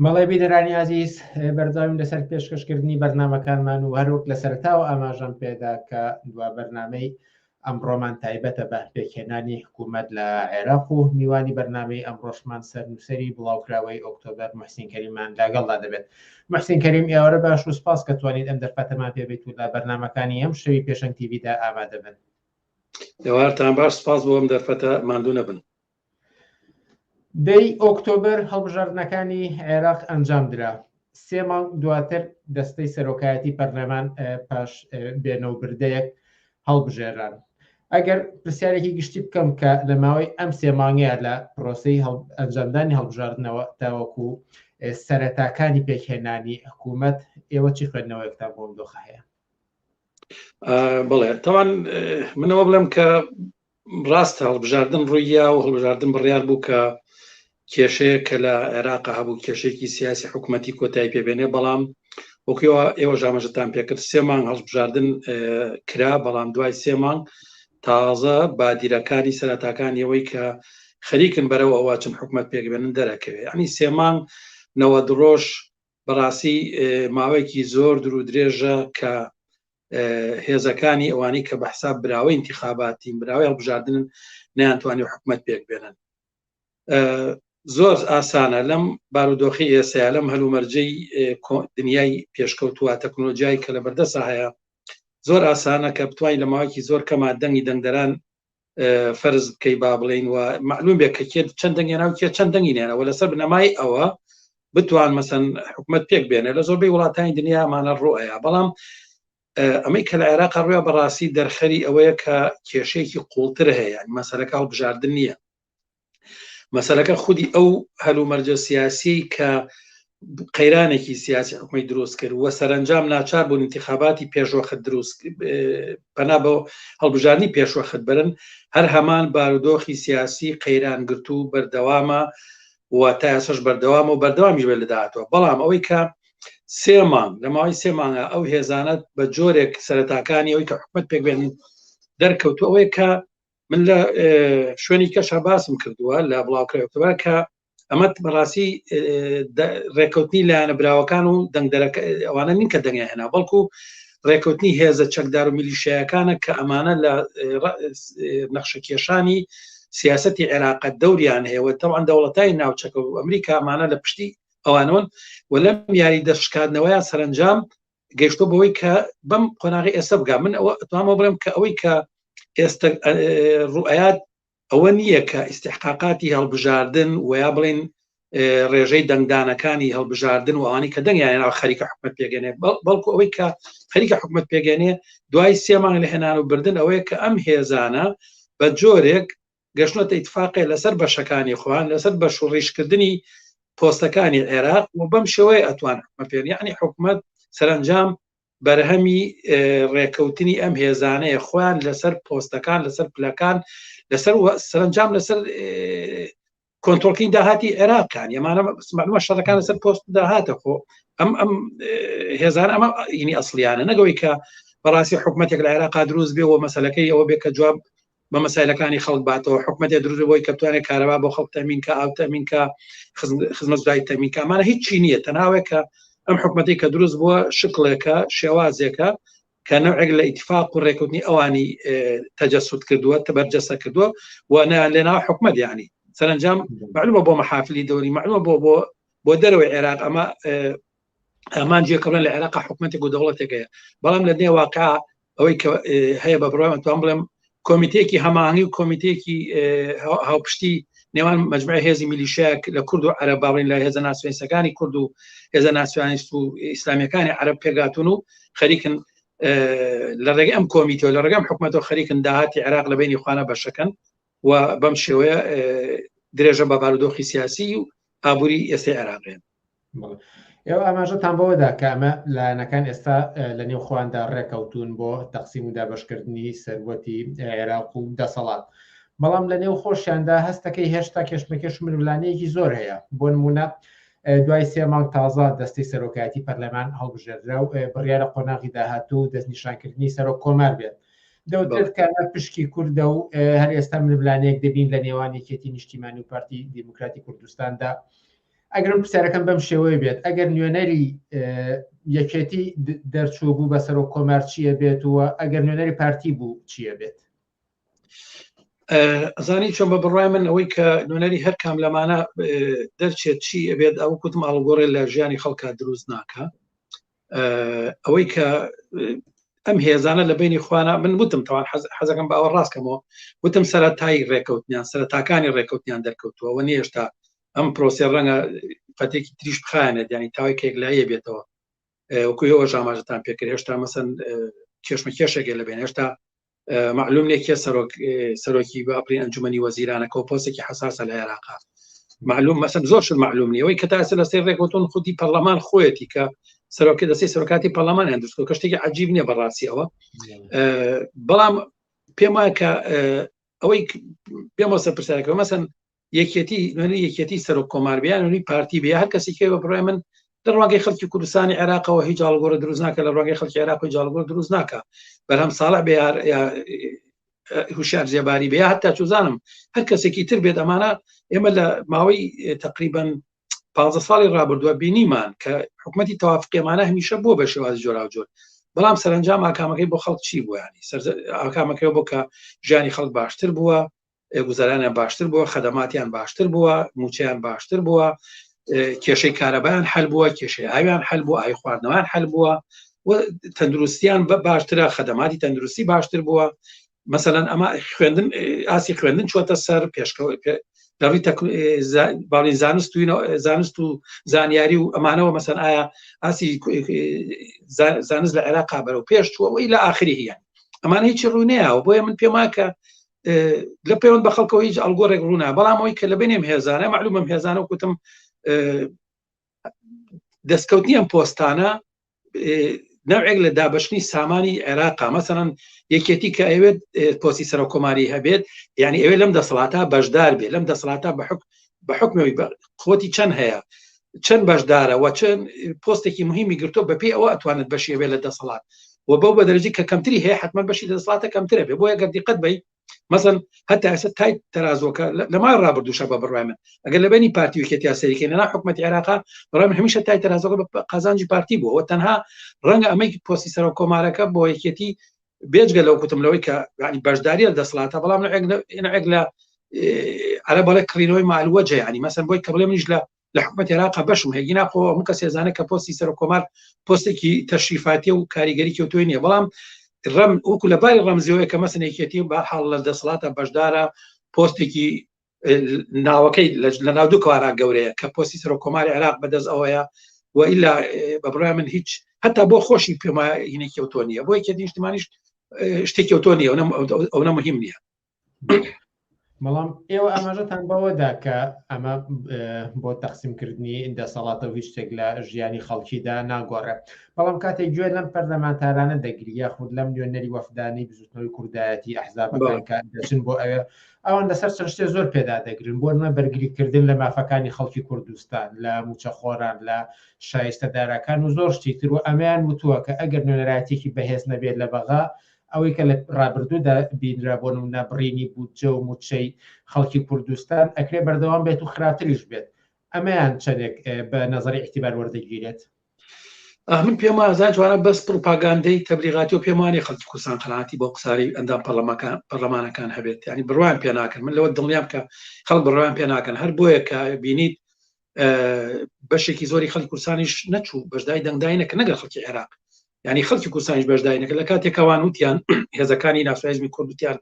بەڵێ بینەرانی ئازیز بەردەوامین لەسەر پێشکەشکردنی بەرنامەکانمان و هەروەک لە سەرتاوە ئاماژەم پێدا کە دوا بەرنامەی ئەمڕۆمان تایبەتە بە پێکهێنانی حکوومەت لە عێراق و میوانی بەرنامەی ئەمڕۆشمان سەرنووسەری بڵاوکراوەی ئۆکتۆبەر محسین کەریمان لەگەڵدا دەبێت. محسین کەریم ئێوارە باش و سپاس کە توانیت ئەم دەرفەتەمان پێبیت و لە بەرنامەکانی ئەم شەوی پێشەنگ تیڤیدا ئامادە بن. ئێوارتان باش سپاس بۆ ئەم دەرفەتە ماندوو نەبن. دەی ئۆکتۆبەر هەڵبژاردنەکانی عێراق ئەنجامدرا، سێ مانگ دواتر دەستەی سەرۆکایەتی پەرلەمان پاش بێنەوبردەیەک هەڵبژێران. ئەگەر پرسیارێکی گشتی بکەم کە لە ماوەی ئەم سێ مانگەیە لە پرۆسەی ئەنجامدانی هەڵبژاردنەوە تاوەکو سەرەتاکانی پێکهێنانی حکوومەت ئێوە چی خوێندنەوەیەکتان بۆ ئەم دۆخە هەیە؟ بڵێ تاوان منەوە بڵێم کە ڕاستە هەڵبژاردن ڕووییا و هەڵبژاردن بڕیار بوو کە کێشەیە کە لە عێراق هەبوو کێشێکی سیاسی حکوومەتی کۆتایی پێبێنێ بەڵام وەکیەوە ئێوە ژامەژەتان پێکرد سێ مانگ هەڵبژاردن کرا بەڵام دوای سێ مانگ تازە بادیرەکانی سەرەتاکانی ئەوەی کە خەریکن بەرەو ئەوە چون حکومت پێکبێنن دەرەکەوێ ئەنی سێ مانگ 90 ڕۆژ بەڕاستی ماوەیەکی زۆر دوور و درێژە کە هێزەکانی ئەوانەی کە بە حساب براوەی انتخاباتین براوەی هەڵبژاردنن نەیانتوانی حکومت پێک بێنن زۆر ئاسانە لەم بارودۆخی ئێستا لەم هەلومەرجەی دنیای پێشکەوتووە تەکنۆلۆژیای کە لە بەردەسا هەیە زۆر ئاسانە کە بتوانین لە ماوەیەکی زۆر کەما دەنگی دەنگدەران فەرز بکەی با بڵین و معلوم بێ کە کێ چەند دەنگێنا و کێ چەند دەنگی نێنەوە لەسەر بنەمای ئەوە بتوان مەسەن حکومت پێک بێنێ لە زۆربەی وڵاتانی دنیا ئەمانە ڕوئەیە بەڵام ئەمەی کە لە عێراق ڕوە بەڕاستی دەرخەری ئەوەیە کە کێشەیەکی قوڵتر هەیە مەسەرەکە هەڵبژاردن نییە مەسەلەکە خودی ئەو هەلومەرجە سیاسیەی کە قەیرانێکی سیاسی حکومی دروست کرد و سەرنجام ناچار بوون انتخاباتی پێشوەخت دروست پەنا بۆ هەڵبژاردنی پێشوەخت برن هەر هەمان بارودۆخی سیاسی قەیران گرتوو بەردەوامە و تا ئێستاش بەردەوامە و بەردەوامیش بێت لە داهاتوە بەڵام ئەوەی کە سێ مانگ لە ماوەی سێ مانگە ئەو هێزانە بە جۆرێک سەرەتاکانی ئەوەی کە حکومت پێکبێن دەرکەوتو ئەوەیە کە من لە شوێنی کەشە باسم کردووە لە بڵاوکراوەوە کە ئەمە بەڕاستی ڕێککەوتنی لایەنە براوەکان و دەنگدەرەکە ئەوانە نین کە دەنگیان هێنا بەڵکو ڕێککەوتنی هێزە چەکدار و میلیشیاکانە کە ئەمانە لە نەخشەکێشانی سیاستی عێراق دەوریان هەیە و تەوان دەوڵەتای ناوچەکە و ئەمریکا ئەمانە لە پشتی ئەوانەوەن و لەم یاری دەستشکاندنەوەیان سەرنجام گەیشتۆ بەوەی کە بەم قۆناغی ئێستا بگا من ئەوە ئەتوانمەوە بڵێم کە ئەوەی کە ئێستا ڕوئەیات ئەوە نییە کە ئیسیحقاقاتی هەڵبژاردن و یا بڵین ڕێژەی دەنگدانەکانی هەڵبژاردن و ئەوانی کە دەنگیان ناو خەریکە حکومت پێگەنێ بەڵکو ئەوەی کە خەریکە حکومت پێگەنێ دوای سێ مانگ لە هێنان و بردن ئەوەیە کە ئەم هێزانە بە جۆرێک گەشتنەتە ئیتفاقێ لەسەر بەشەکانی خۆیان لەسەر بەش و ڕیشکردنی. پۆستەکانی عێراق و بەم شێوەیە ئەتوان حکومەت پێ یعنی حکومەت سەرنجام بەرهەمی ڕێکەوتنی ئەم هێزانەیە خۆیان لەسەر پۆستەکان لەسەر پلەکان لەسەر سەرنجام لەسەر کۆنترۆڵکردنی داهاتی عێراقیان ئەمانە معلومە شەڕەکان لەسەر پۆست داهاتە خۆ ئەم ئەم هێزان ئەمە ئینی ئەسلیانە نەگەوەی کە بەڕاستی حکوومەتێک لە عێراقا دروست بێ و مەسلەکەی ئەوە بێ کە جواب بە مەسایلەکانی خەڵک باتەوە حکوومەتێ دروست بۆی کە بتوانێت کارەبا بۆ خەڵک تەمین کە ئاو تەمین کە خزمەتگوزاری تەمین کە ئەمانە هیچ چی نییە تەناوێک کە ئەم حکوومەتی کە دروست بووە شکڵێکە شێوازێکە کە نەوعێک لە ئیتفاق و ڕێکوتنی ئەوانی تەجەسود کردووە تەبەرجەسە کردووە و نایان لێ ناو حکومەت یعنی سەرنجام معلومە بۆ مەحافلی دەوری معلومە بۆ بۆ بۆ دەرەوەی عێراق ئەمە ئامانجێک بڵێن لە عێراق حکومەتێک و دەوڵەتێک هەیە بەڵام لە نێ واقع ئەوەی کە هەیە بە بڕوای توان بڵێم کۆمیتێکی هەماهەنگی و کۆمیتێکی هاوپشتی نێوان مجموعی هێزی میلیشیاک لە کورد و عەرەب باڵین لە هێزە ناسیۆنیستەکانی کورد و هێزە ناسیۆنیست و ئیسلامیەکانی عەرەب پێگاتون و خەریکن لە ڕێگەی ئەم کۆمیتەوە لە ڕێگەم حکومەتەوە خەریکن داهاتی عێراق لە بینی خوانە بەشەکەن و بەم شێوەیە درێژە بە بارودۆخی سیاسی و ئابووری ئێستای عێراقێن. ئێوە ئاماژەتان بەوەدا کە ئەمە لایەنەکان ئێستا لە نێو خۆیاندا ڕێکەوتون بۆ تەقسیم و دابشکردنی سەروەتی عێراق و دەسەڵات بەڵام لە نێو خۆشیاندا هەستەکەی هێشتا کێشمەکێش ململانەیەکی زۆر هەیە بۆ نمونە دوای سێ مانگ تازە دەستەی سەرۆکایەتی پەرلەمان هەڵبژێردرا و بڕیارە قۆناغی داهاتوو دەستنیشانکردنی سەرۆک کۆمار بێت دەوترێت کە ئەمە پشکی کوردە و هەر ئێستا ململانێک دەبین لە نێوان یەکێتی نیشتیمانی و پارتی دیموکراتی کوردستاندا ئەگەرم پرسیارەکەم بەم شێوەیە بێت ئەگەر نوێنەری یەکێتی دەرچوو بوو بە سەرۆک کۆمار چییە بێت و ئەگەر نوێنەری پارتی بوو چییە بێت ئەزانی چۆن بە بڕای من ئەوەی کە نوێنەری هەر کام لەمانە دەرچێت چی ئەبێت ئەو کوتم ئاڵگۆڕێ لە ژیانی خەڵکا دروست ناکە ئەوەی کە ئەم هێزانە لە بینی خوانە من وتم تەوان حەزەکەم باوە ڕاستکەمەوە وتم سەرەتایی ڕێکەوتنیان سەرەتاکانی ڕێکەوتنیان دەرکەوتووە و نیێشتا ئەم پرۆسێ ڕەنگە فەتێکی تریش بخایەنێت ینی تاوای کێک لایە بێتەوە وەکو ئێوەش ئاماژەتان پێکرد هێشتا مەسەن کێشمە کێشێکێ لە بێن هێشتا معلوم نیە کێ سەرۆک سەرۆکی باپرین ئەنجومنی وەزیرانەکە و پۆستێکی حساسە لە عێراقا معلوم مەسەن زۆر شت معلوم نیە ئەوەی کە تا ئێستا لەسەر ڕێکوتون خودی پەرلەمان خۆیەتی کە سەرۆکی دەستی سەرۆکاتی پەرلەمانیان دروست کە شتێکی عجیب نییە بەڕاستی ئەوە بەڵام پێم وایە کە ئەوەی پێم وەسە پرسیارەکە مەسەن یەکێتی نوێنەری یەکێتی سەرۆک کۆمار بێ یان نوێنەری پارتی بێ هەر کەسێکی بە بڕای من لە ڕوانگەی خەڵکی کوردستانی عێراقەوە هیچ ئاڵوگۆڕ دروست ناکە لە ڕوانگەی خەڵکی عێراق هیچ ئاڵوگۆڕ دروست ناکە بەرهەم ساڵح بێ یا هوشیار زێباری بێ هەتا چوزانم هەر کەسێکی تر بێت ئەمانە ئێمە لە ماوەی تقریبا 15 ساڵی ڕابردووە بینیمان کە حکوومەتی تەوافقیمانە هەمیشە بووە بە شێوازی جۆراوجۆر بەڵام سەرنجام ئاکامەکەی بۆ خەڵک چی بووە ینی ئاکامەکەی بۆ کە ژیانی خەڵک باشتر بووە گوزەرانیان باشتر بووە خەدەماتیان باشتر بووە موچەیان باشتر بووە کێشەی کارەبایان حل بووە کێشەی ئاویان حل بووە ئاوی خواردنەوەیان حل بووە و تەندروستیان بە باشترە خەدەماتی تەندروستی باشتر بووە مەسەلەن ئەمە خوێندن ئاسی خوێندن چوەتە سەر پێشکەوە لە ڕووی باڵی زانست و زانست و زانیاری و ئەمانەوە مەسەن ئایا ئاسی زانست لە عێراقا بەرەو پێش چووە ئەوەی لە ئاخری هیان ئەمانە هیچی ڕوونەیەوە بۆیە من پێم وایە کە لە پەیوەند بە خەڵکەوە هیچ ئەلگۆڕێک ڕوونا بەڵام ئەوەی کە لە بینیم هێزانە معلومم هێزانە کوتم دەستکەوتنی ئەم پۆستانە نەوێک لە دابشنی سامانی عێراقا مەسەن یەکێتی کە ئەوێت پۆستی سەرۆک کۆماری هەبێت یعنی ئەوێ لەم دەسەڵاتە بەشدار بێت لەم دەسەڵاتە بە حکم بە حکمەوەی خۆتی چەند هەیە چەند بەشدارە و چەند پۆستێکی مهمی گرتۆ بەپی ئەوە ئەتوانێت بەشی بێت لە دەسەڵات و بەو بە دەرەجی کە کەمتری هەیە حتمما بەشی دەسەڵاتە کەمترە بێ بۆیە گەر دیقەت بی مەسەن هەتا ئێستا تای تەرازۆکە لە مای ڕابردووشە بە بڕای من ئەگەر لە بینی پارتی و یەکێتی سەریکەین لەنا حکومەتی عێراقا بڕای من هەمیشە تای تەرازۆکە بە قازانجی پارتی بووە و تەنها ڕەنگە ئەمەی پۆستی سەرۆک کۆمارەکە بۆ یەکێتی بێجگە لەو کوتم لەوەی کە ینی بەشداری لە دەسەڵاتە بەڵام نەعێک لە عەرەب بەڵێ کڕینەوەی مالوەجە ینی مەسەن بۆی کە بڵێ منیش لە لە حکومەتی عێراق بەشم هەیە گینا خۆ هەموو کەس ێزانە کە پۆستی سەرۆک کۆمار پۆستێکی تەشریفاتی و کاریگەری کەوتوی نییە بەڵام ڕەم وەکو لە باری ڕەمزیەوەی کە مەسن یەکێتی بە حاڵ لە دەسەڵاتە بەشدارە پۆستێکی ناوەکەی لە ناو دوو کارا گەورەیە کە پۆستی سەرۆک کۆماری عێراق بەدەست ئەوەیە و ئیلا بە بڕای من هیچ هەتا بۆ خۆشی پێما هینێکی ئەوتۆ نییە بۆ یەکێتی نیشتمانیش شتێکی ئەوتۆ نییە ئەو نە مهم نییە. بەڵام ئێوە ئاماژەتان بەوەدا کە ئەمە بۆ تەقسیمکردنی دەسەڵاتە و هیچ شتێک لە ژیانی خەڵکیدا ناگۆڕێ، بەڵام کاتێک گوێ لەم پەرلەمانتارانە دەگری یاخود لەم نوێنەری وەفدانەی بزوتنەوەی کوردایەتی ئەحزابەکان کە دەچن بۆ ئەوێ، ئەوان لەسەر چەند شتێ زۆر پێدا دەگرن، بۆ نمونە بەرگریکردن لە مافەکانی خەڵکی کوردستان، لە موچەخۆران، لە شایستە داراکان و زۆر شتی تر و ئەمەیان وتووە کە ئەگەر نوێنەرایەتیەکی بەهێز نەبێت لە بەغا ئەوەی کە لە ڕابردوودا بینرا بۆ نمونە بڕینی بودجە و موچەی خەڵکی کوردستان ئەکرێ بەردەوام بێت و خراپتریش بێت، ئەمەیان چەندێک بە نەزەری ئیعتیبار وەردەگیرێت؟ من پێم وایە زان جوانە بەس پروپاگاندەی تەبلیغاتی و پێم وانیە خەڵکی کوردستان قەناعەتی بۆ قساری ئەندام پەرلەمانەکان هەبێت، یعنی بڕوایان پێ ناکەن. من لەوە دڵنیام کە خەڵک بڕوایان پێ ناکەن، هەر بۆیە کە بینیت بەشێکی زۆری خەڵکی کوردستانیش نەچوو بەشداری دەنگدای نەکرد، نەگەر خەڵکی عێراق، یعنی خەڵکی کوردستانیش بەشداری نەکرد. لە کاتێکەوان وتیان هێزەکانی ناسیۆنالیزمی کورد وتیان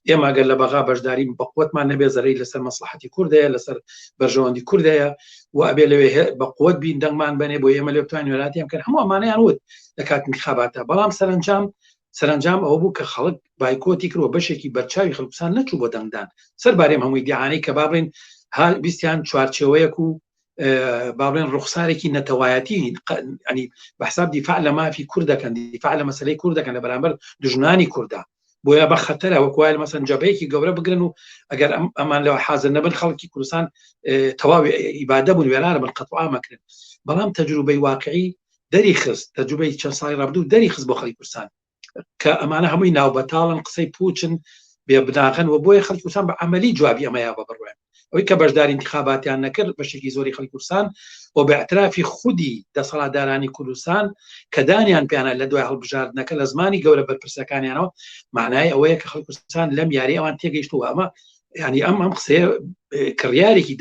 ئێمە گەر لە بەغا بەشداری بە قوەتمان نەبێ زەرەی لەسەر مەسلحەتی کوردەیە، لەسەر بەرژەوەندی کوردەیە و ئەبێ لەوێ بە قوت بین دەنگمان بەنێ بۆ ئێمە لێ بتوانین نوێنەرایەتیان بکەن. هەموو ئەمانەیان وت لە کات انتخاباتە، بەڵام سەرەنجام ئەوە بوو کە خەڵک بایکۆتی کرد و بەشێکی بەرچاوی خەڵکوسان نەچوو بۆ دەنگدان، سەرباریم هەمووی دیعانەی کە با بڵێن بیستیان چوارچێوەیەک و با بڵێن ڕوخسارێکی نەتەوایەتی، ینی بە حساب دیفاع لە مافی کورد دەکەن، دیفاع لە مەسلەی کورد دەکەن لە بەرامبەر دژمنانی کوردە، بۆیە بە خەتەرە وەک وایە مەسەن جەبەیەکی گەورە بگرن و ئەگەر ئەمان لەوە حاضر نەبن خەڵکی کوردستان تەواوی ئیبادە بوون، وێرانە بن، قەتڵ مەکرن. بەڵام تەجروبەی واقعی دەری خست، تەجروبەی چەند ساڵی ڕابردوو دەری خست بۆ خەڵکی کوردستان کە ئەمانە هەمووی ناوبەتاڵن، قسەی پوچن، بێ بناغەن و بۆیە خەڵکی کوردستان بە عەمەلی جوابی ئەمەیا بە بڕوێن. ئەوەی کە بەشداری انتخاباتیان نەکرد بەشێکی زۆری خەڵکی کوردستان و بە اعترافی خودی دەسەڵاتدارانی کوردستان کە دانیان پیانە لە دوای هەڵبژاردنەکە لە زمانی گەورە بەرپرسەکانیانەوە، معنای ئەوەیە کە خەڵکی کوردستان لەم یاری ئەوان تێگەیشتووە. ئەمە ینی ئەم قسەیە کڕیارێکی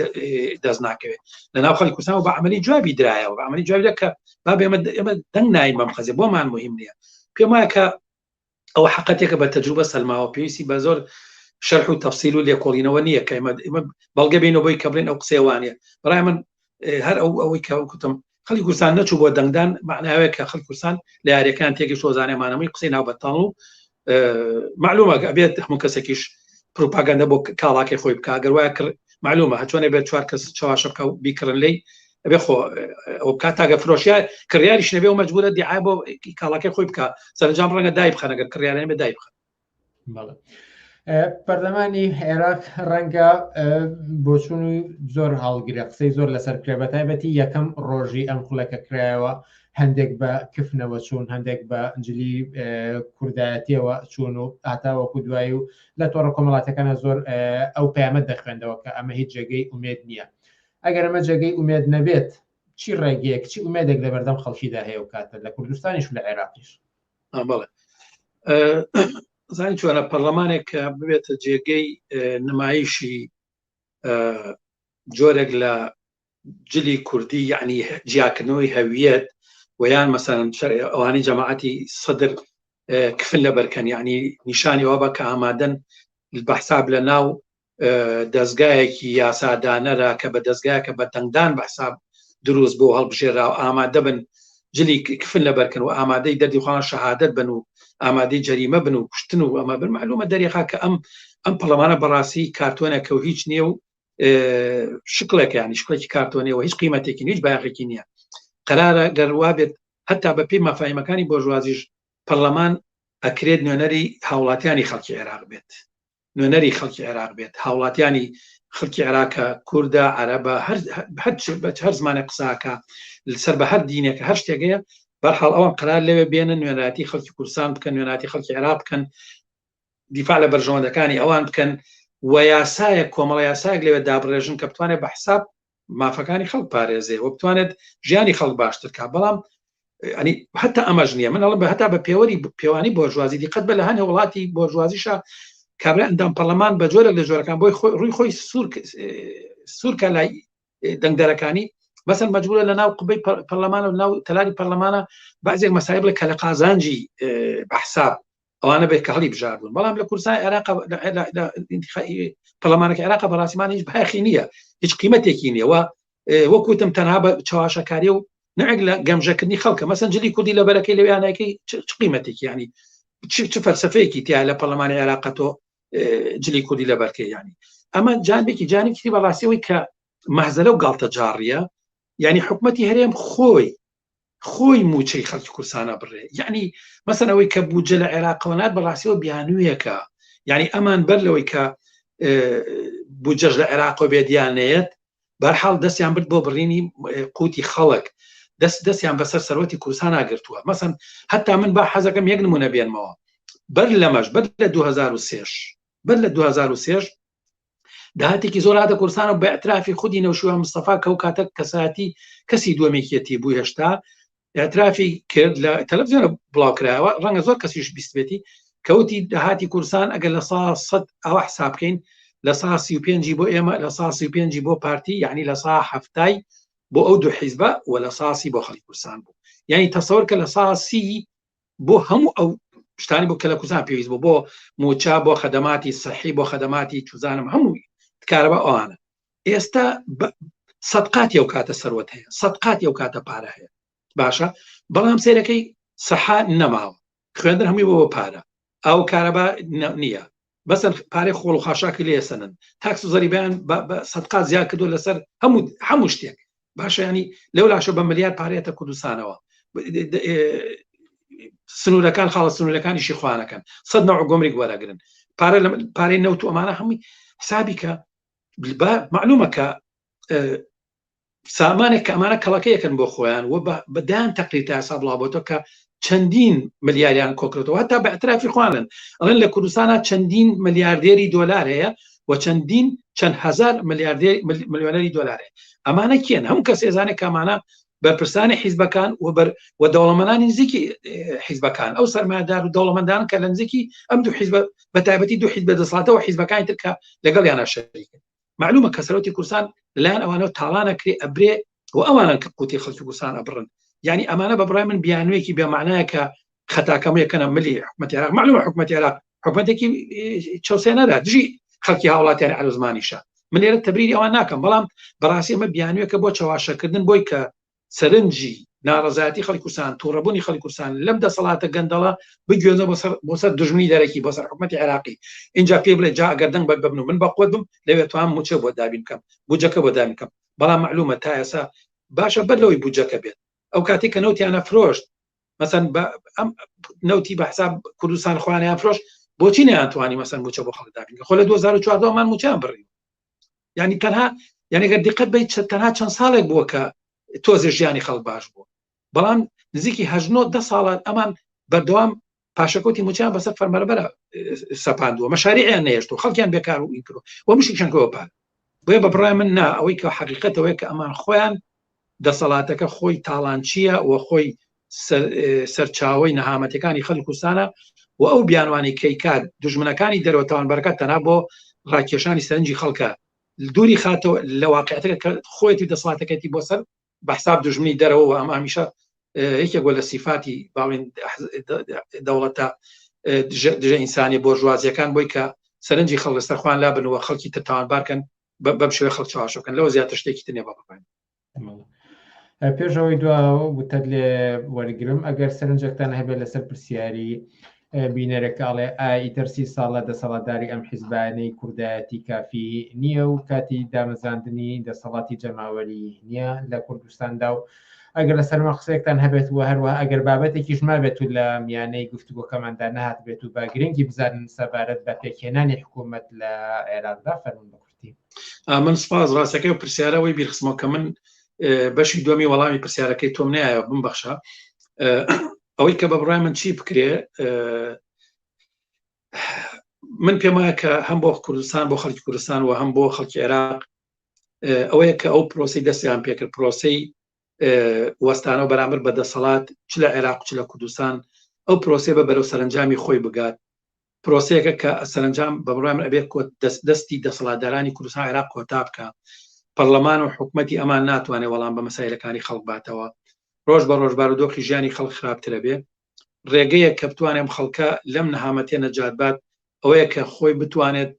دەست ناکەوێت لە ناو خەڵکی کوردستان و بە عملی جوابی درایەوە، بە عملی جوابی کە با ئێمە دەنگ ناین بەم قەزیە، بۆمان مهم نییە. پێم وایە کە ئەوە حقەتێکە بە تەجروبە سەلماوە، پێویستی بە زۆر شەرح و تەفسیل و لێکۆڵینەوە نییە کە ئێمە بەڵگە بینەوە بۆی کە بڵێن ئەو قسەیە وانە. بەڕای من هەر ئەوەی کە وتم خەڵکی کوردستان نەچوو بۆ دەنگدان، معناوەیە کە خەڵکی کوردستان لە یاریەکان تێگەشت وەزانێمانەمەی قسەی ناو بەتاڵ و معلومە ئەبێت هەموو کەسێکیش پروپاگەندە بۆ کاڵاکەی خۆی بکە. ئەگەر وایە کڕ معلومە هەچۆنێ بێت چوار کەس چاواشە بکە و بیکڕن لێی، ئەبێ خۆ ئەو بکات تاگە فرۆشیار کڕیاریش نەبێ و مەجبورە دیعای بۆ کاڵاکەی خۆی بکە، سەرەنجام ڕەنگە دای بخەن، ئەگەر کڕیارانی بێ دای بخەن. پەرلەمانی عێراق ڕەنگە بۆچون و زۆر هەڵگرە، قسەی زۆر لەسەر کرێ، بە تایبەتی یەکەم ڕۆژی ئەم خولەکە کرایەوە هەندێک بە کفنەوە چوون، هەندێک بە جلی کوردایەتیەوە چوون و هاتاوەکو دوایی و لە تۆڕە کۆمەڵاتەکانە زۆر ئەو پەیامە دەخوێندەوە کە ئەمە هیچ جێگەی ئومێد نییە. ئەگەر ئەمە جێگەی ئومێد نەبێت چی ڕێگەیەک، چی ئومێدێک لەبەردەم خەڵکیدا هەیە و کاتە لە کوردستانیش و لە عێراقیش؟ بەڵێ زانی چۆنە پەرلەمانێک کە ببێتە جێگەی نمایشی جۆرێک لە جلی کوردی، یعنی جیاکردنەوەی هەویەت و یان مەسەن ئەوانەی جەماعەتی سەدر کفن لەبەرکەن، یعنی نیشانی ئەوە بە کە ئامادەن بە حساب لە ناو دەزگایەکی یاسادانەرە کە بە دەزگایەکە بە دەنگدان بە حساب دروست بۆ هەڵبژێرا و ئامادە بن جلی کفن لەبەرکەن و ئامادەی دەردی خۆیان شەهادەت بن و ئامادەی جەریمە بن و کوشتن و ئەمە بن، معلومە دەریخا کە ئەم پەرلەمانە بەڕاستی کارتۆنێکە و هیچ نییە و شکڵێکە، ینی شکڵێکی کارتۆنیەوە هیچ قیمەتێکی هیچ بایەخێکی نییە. قەرارە گەر وابێت هەتا بە پێی مەفاهیمەکانی بۆرژوازیش پەرلەمان ئەکرێت نوێنەری هاوڵاتیانی خەڵکی عێراق بێت، نوێنەری خەڵکی عێراق بێت، هاوڵاتیانی خەڵکی عێراقە، کوردە، عەرەبە، هەر زمانێک قساکە، سەر بە هەر دینێکە، هەر شتێکەیە، بەرحاڵ ئەوان قرار لەوێ بێنن نوێنەرایەتی خەڵکی کوردستان بکەن، نوێنەرایەتی خەڵکی عێراق بکەن، دیفاع لە بەرژەوەندەکانی ئەوان بکەن و یاسایەک، کۆمەڵە یاسایەک لەوێ دابڕێژن کە بتوانێت بە حساب مافەکانی خەڵک پارێزێ و بتوانێت ژیانی خەڵک باشتر کا. بەڵام ینی هەتا ئەمەش نییە. من ئەڵم بە هەتا بە پێوەری پێوانی بۆرژوازی دیقەت بە لە هەنێ وڵاتی بۆرژوازیشە کابرا ئەندام پەرلەمان بە جۆرێک لە جۆرەکان بۆی ڕووی خۆی سوورکە لای دەنگدەرەکانی، مەسەن مەجبورە لە ناو قوبەی پەرلەمانە و ناو تەلاری پەرلەمانە بەعزێک مەسایل بڵێ کە لە قازانجی بە حساب ئەوانە بێت کە هەڵی بژار بوون. بەڵام لە کوردستان عێراق پەرلەمانەکە عێراق بەڕاستیمان هیچ بایەخی نییە، هیچ قیمەتێکی نییە و وەکوتم تەنها بە چەواشەکاری و نەعێک لە گەمژەکردنی خەڵکە. مەسەن جلی کوردی لە بەرەکەی لەویانەکەی چ قیمەتێکی، ینی چ فەلسفەیەکی تیا لە پەرلەمانی عێراق تۆ جلی کوردی لەبەرکەی؟ ینی ئەمە جانبێکی جانێکی تری بەڕاستیەوەی کە مەهزەلە و گاڵتەجاڕیە یعنی حکومەتی هەرێم خۆی خۆی موچەی خەڵکی کوردستانە بڕێ یعنی مەسەن ئەوەی کە بودجە لە عێراقەوە نات بەڕاستیەوە بیانوویەکە یعنی ئەمان بەر لەوەی کە بودجەش لە عێراقەوە بێت یان نەیەت بەرحاڵ دەستیان برد بۆ بڕینی قوتی خەڵک دەست دەستیان بەسەر سەرۆتی کوردستان گرتووە مەسەن هەتا من با حەزەکەم یەک نمونە بێنمەوە بەر لەمەش بەر لە 2003 بەر لە 2003 داهاتێکی زۆر هاتە کوردستان و بە اعترافی خودی نەوشیروان مستەفا کە ئەو کاتە کەسایەتی کەسی دووەمێکیەتی بوو هێشتا اعترافی کرد لە تەلەڤزیۆن بڵاو کرایەوە ڕەنگە زۆر کەسیش بیستبێتی کەوتی داهاتی کوردستان ئەگەر لە سا سەد ئەوە حساب بکەین لە سا 35 بۆ ئێمە لە سا 35 بۆ پارتی یعنی لە سا هەفتای بۆ ئەو دوو حیزبە و لە ساسی بۆ خەڵکی کوردستان بوو یعنی تەسەوەر کە لە ساسی بۆ هەموو ئەو شتانی بۆ کە لە کوردستان پێویست بوو بۆ موچە بۆ خەدەماتی سەحی بۆ خەدەماتی چوزانم هەموو کارەبا ئەوانە ئێستا سەدقاتی ئەو کاتە سەروەت هەیە سەدقاتی ئەو کاتە پارە هەیە باشە بەڵام سێرەکەی سەحا نەماوە خوێندن هەمووی بۆ پارە ئەو کارەبا نییە بەسەر پارەی خۆڵ و خاشاکی لێ سەنن تاکس و زەریبیان بە سەدقات زیاد کردو لەسەر هەموو هەموو شتێک باشە ینی لەو لاشە بە ملیار پارێتە کوردستانەوە سنوورەکان خاڵە سنوورەکانیشی خوانەکەن سەد نەوع گۆمریک وەرەگرن پارە لە پارەی نەوت و ئەمانە هەمووی حسابی کە معلومە کە سامانێک کە ئەمانە کەڵەکەیەکن بۆ خۆیان و بە دەیان تەقریر تا ئێستا بڵاو بۆتەوە کە چەندین ملیاریان کۆکردەوە هەتا بە اعترافی خوانن ئەڵێن لە کوردستانە چەندین ملیاردێری دۆلار هەیە و چەندین چەند هزار ملیاردێر ملیۆنەری دۆلار هەیە ئەمانە کێن هەموو کەس ئێزانێ کامانە بەرپرسانی حیزبەکان و بەر و دەوڵەمەنانی نزیکی حیزبەکان ئەو سەرمایەدار و دەوڵەمەندان کە لە نزیکی ئەم دوو حیزبە بە تایبەتی دوو حیزبە دەسەڵاتەوە حیزبەکانی تر کە لەگەڵیانە شەریکن معلومە کە سەرۆتی کوردستان لەلایەن ئەوانەوە تاڵانە کرێ ئەبرێ و ئەوانن کە قوتی خەڵکی کوردستان ئەبڕن یعنی ئەمانە بە بڕای من بیانوویەکی بێمانایە کە خەتاکەم یەکەنە ملی حکومەتی عێراق معلومە حکومەتی عێراق حکومەتێکی چەوسێنەرە دژی خەڵکی هاوڵاتیانی عەرزمانیشە من لێرە تەبریری ئەوان ناکەم بەڵام بەڕاستی ئەمە بیانوویەکە بۆ چەواشەکردن بۆی کە سەرنجی ناڕەزایەتی خەڵکی کوردستان، توڕەبوونی خەڵکی کوردستان لەم دەسەڵاتە گەندەڵە بگوێزنەوە بۆ سەر بۆ سەر دوژمنی دەرەکی، بۆ سەر حکومەتی عێراقی. ئینجا پێی بڵێ جا ئەگەر دەنگ بە ببن و من بەقوەت بم، لەوێ توانم مووچە بۆ دابین بکەم، بودجەکە بۆ دابین بکەم. بەڵام مەعلومە تا ئێستا باشە بەر لەوەی بودجەکە بێت، ئەو کاتەی کە نەوتیان ئەفرۆشت، مەسەن بە ئەم نەوتی بە حساب کوردستان خۆیانیان فرۆشت، بۆچی نەیانتوانی مەسەن مووچە بۆ خەڵک دابین بکەن؟ خۆ لە 2014 مان مووچەیان بڕی. یعنی تەنها یعنی گەر دیقەت بەیت تەنها چەند ساڵێک بووە کە تۆزێ ژیانی خەڵک باش بووە بەڵام نزیکی هەژنۆ دە ساڵان ئەمان بەردەوام پاشەکەوتی موچیان بەسەر فەرمەربەرە سەپاندووە مەشاریعیان نەهێشت و خەڵکیان بێکار و ئینکرۆ و مشیشان کەوە پار بۆیە بە بڕای من نا ئەوەی کە حەقیقەتەوەی کە ئەمان خۆیان دەسەڵاتەکە خۆی تاڵانچییە و خۆی سەرچاوەی نەهامەتەکانی خەڵک کوردستانە و ئەو بیانوانی کەیکات دژمنەکانی دەرەوە تاوانبارەکە تەنها بۆ ڕاکێشانی سەرنجی خەڵکە دووری خاتەوە لە واقعەتەکە کە خۆیەتی دەسەڵاتەکەتی بۆ سەر بە حساب دژمنی دەرەوە و ئەم هەمیشە یەکێک بۆ لە سیفاتی باڵین دەوڵەتە دژە ئینسانی بۆرژوازیەکان بۆی کە سەرنجی خەڵک لەسەر خوان لابن و خەڵکی تر تاوانبارکەن بەم شێوەیە خەڵک چاوەشە بکەن لەوە زیاتر شتێکی تر نییە بە بڕوای پێش ئەوەی دوا وتەت لێ وەرگرم ئەگەر سەرنجێکتان هەبێت لەسەر پرسیاری بینەرەکە ئەڵێ ئایا ئیتر سی ساڵە دەسەڵاتداری ئەم حیزبانەی کوردایەتی کافی نییە و کاتی دامەزراندنی دەسەڵاتی جەماوەری نییە لە کوردستاندا و ئەگەر لەسەر مە قسەیەکتان هەبێت و هەروەها ئەگەر بابەتێکیش مابێت و لە میانەی گفتوگۆکەماندا نەهاتبێت و بە گرنگی بزانن سەبارەت بە پێکهێنانی حکوومەت لە عێراقدا فەرموون بە کورتی. من سپاس ڕاستەکەی و پرسیارەوەی بیرخستمەوە کە من بەشی دووەمی وەڵامی پرسیارەکەی تۆم نایەوە بمبەخشە ئەوەی کە بە بڕای من چی بکرێ من پێم وایە کە هەم بۆ کوردستان بۆ خەڵکی کوردستان و هەم بۆ خەڵکی عێراق ئەوەیە کە ئەو پرۆسی دەستیان پێکرد پرۆسی وەستانەوە بەرامبەر بە دەسەڵات چ لە عێراق چ لە کوردستان ئەو پرۆسێ بە بەرەو سەرنجامی خۆی بگات پرۆسەیەکە کە سەرنجام بە بڕوای من ئەبێت دەستی دەسەڵاتدارانی کوردستان عێراق کۆتا بکە پەرلەمان و حکومەتی ئەمان ناتوانێت وەڵام بە مەسایلەکانی خەڵک باتەوە ڕۆژ بە ڕۆژ بارودۆخی ژیانی خەڵک خراپترە بێ ڕێگەیەک کە بتوانێت ئەم خەڵکە لەم نەهامەتیە نەجات بات ئەوەیە کە خۆی بتوانێت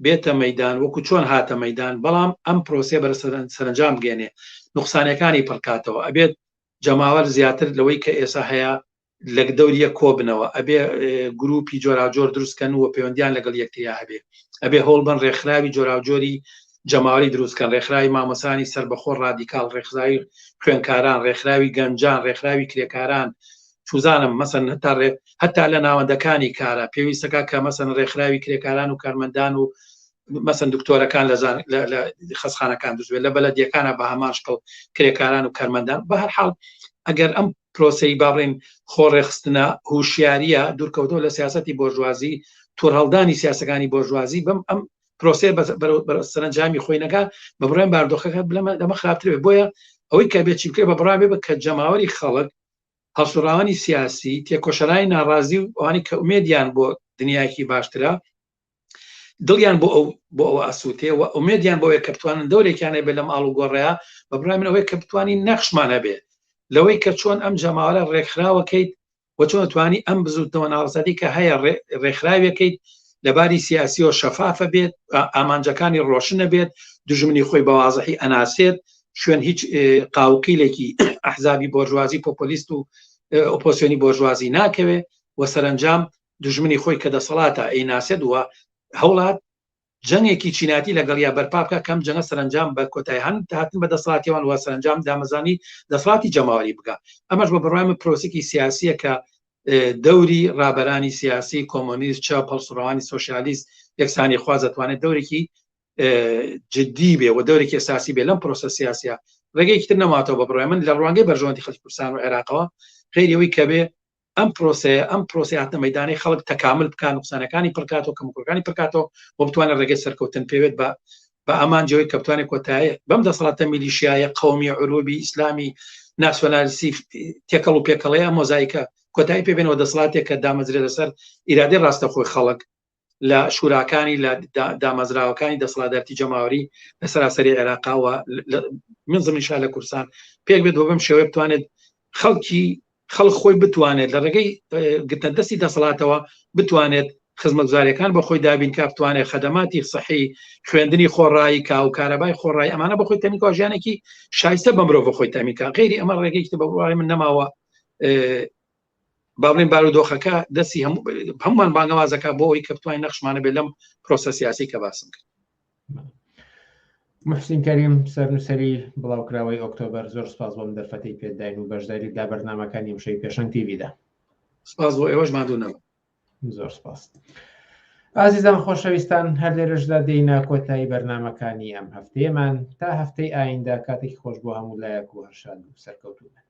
بێتە مەدان وەکو چۆن هاتە مەدان بەڵام ئەم پرۆسێ بەرە سەرنجام بگەێنێ نوقسانەکانی پڕکاتەوە ئەبێت جەماوەر زیاتر لەوەی کە ئێسا هەیە. لە دەوری یەک کۆبنەوە، ئەبێ گروپی جۆراوجۆر دروستکەن و پەیوەندیان لەگەڵ یەکتریا هەبێ، ئەبێ هەوڵبەن ڕێکخراوی جۆراوجۆری جەماوەری دروستکەن، ڕێکخراوی مامۆستایانی سەربەخۆ ڕادیکاڵ، ڕێکخراوی خوێنکاران، ڕێکخراوی گەنجان، ڕێکخراوی کرێکاران، چوزانم مەسەن هەتا ڕێ هەتا لە ناوەندەکانی کارە پێویستەکە کە مەسەن ڕێکخراوی کرێکاران و کارمەندان و مەسەن دکتۆرەکان لە زان لە خەسخانەکان دروست بێت لە بەلەدیەکانە بە هەمان شکڵ کرێکاران و کارمەندان بە هەر حاڵ ئەگەر ئەم پرۆسەی با بڵێین خۆڕێخستنە هوشیاریە دوورکەوتەوە لە سیاسەتی بۆرژوازی تۆرهەڵدانی سیاسەکانی بۆرژوازی بەم ئەم پرۆسەیە بەرەو سەرەنجامی خۆی نەگا بە بڕێن باردۆخەکە لەمە لەمە خراپتر بێت بۆیە ئەوەی کە بێت چی بکرێت بە بڕوای بێ کە جەماوەری خەڵک هەڵسوڕاوانی سیاسی تێکۆشەرانی ناڕازی و ئەوانی کە ئومێدیان بۆ دنیایەکی باشترە دڵیان بۆ ئەو بۆ ئەوە ئەسووتێ و ئومێدیان بۆیە کە بتوانن دەورێکیان هەبێ لەم ئاڵوگۆڕەیە بە بڕوای من ئەوەیە کە بتوانین نەخشمان هەبێ لەوەی کە چۆن ئەم جەماوەرە ڕێکخراوەکەیت و چۆن توانی ئەم بزوتنەوە ناڕزادی کە هەیە ڕێکخراوێکەیت لەباری سیاسیەوە شەفافە بێت ئامانجەکانی ڕۆشنە بێت دژمنی خۆی بەوازحی ئەناسێت شوێن هیچ قاوقیلێکی ئەحزابی بۆرژوازی پۆپۆلیست و ئۆپۆسیۆنی بۆرژوازی ناکەوێ و سەرنجام دوژمنی خۆی کە دەسەڵاتە ئەیناسێت و هەوڵات جەنگێکی چیناتی لەگەڵیا بەرپا بکا کەم جەنگە سەرەنجام بە کۆتایی هەن هاتن بە دەسەڵاتیەوان و سەرەنجام دامەزانی دەسەڵاتی جەماوەری بگا ئەمەش بە بڕوای من پرۆسێکی سیاسیە کە دەوری ڕابەرانی سیاسی کۆمۆنیست چەپ هەڵسوڕاوانی سۆسیالیست یەکسانی خواز دەتوانێت دەورێکی جدی بێ و دەورێکی ئەساسی بێ لەم پرۆسە سیاسیە ڕێگەیەکی تر نەماتەوە بە بڕوای من لە ڕوانگەی بەرژەوەندی خەڵکی کوردستان و عێراقەوە غەیری ئەوەی کە بێ ئەم پرۆسەیە ئەم پرۆسەی هاتنە مەیدانەی خەڵک تەکامل بکات نوقسانەکانی پڕکاتەوە کەموکوڕەکانی پڕکاتەوە و بتوانێت ڕێگەی سەرکەوتن پێوێت بە بە ئامانجەوەی کە بتوانێت کۆتایی بەم دەسەڵاتە میلیشیایە قەومی عروبی ئیسلامی ناسیۆنالیستی تێکەڵ و پێکەڵەیە مۆزایکە کۆتایی پێبێنەوە دەسەڵاتێک کە دامەزرێ لەسەر ئیرادەی ڕاستەخۆی خەڵک لە شوراکانی لە دامەزراوەکانی دەسەڵاتدارتی جەماوەری لە سەراسەری عێراقاوە من زمنیشا لە کوردستان پێک بێت بۆ بەم شێوەیە بتوانێت خەڵکی خەڵک خۆی بتوانێت لە ڕێگەی گرتە دەستی دەسەڵاتەوە بتوانێت خزمەتگوزاریەکان بە خۆی دابین کا بتوانێت خەدەماتی سەحی خوێندنی خۆڕایی کا و کارەبای خۆڕایی ئەمانە بە خۆی تەمیکا ژیانێکی شایستە بە مرۆڤ خۆی تەمیکا غیری ئەمە ڕێگەیەکی بە بڕوای من نەماوە با بڵێین بارودۆخەکە دەستی هەمومان بانگەوازەکە بۆ ئەوی کە بتوانین نەخشمانە بێت لەم پرۆسە سیاسی کە باسم کرد. محسین کەریم سەرنووسەری بڵاوکراوەی ئۆکتۆبەر زۆر سپاس بۆم دەرفەتەی پێداین و بەشداری دا بەرنامەکانی ئەمشەوی پێشەنگ تیڤیدا. سپاس بۆ ئێوەش ماندوو نەبن. زۆر سپاس. ئازیزان خۆشەویستان هەر لێرەشدا دێینە کۆتایی بەرنامەکانی ئەم هەفتەیەمان تا هەفتەی ئایندە کاتێکی خۆش بۆ هەموو لایەک و هەر شاد و سەرکەوتوو بن.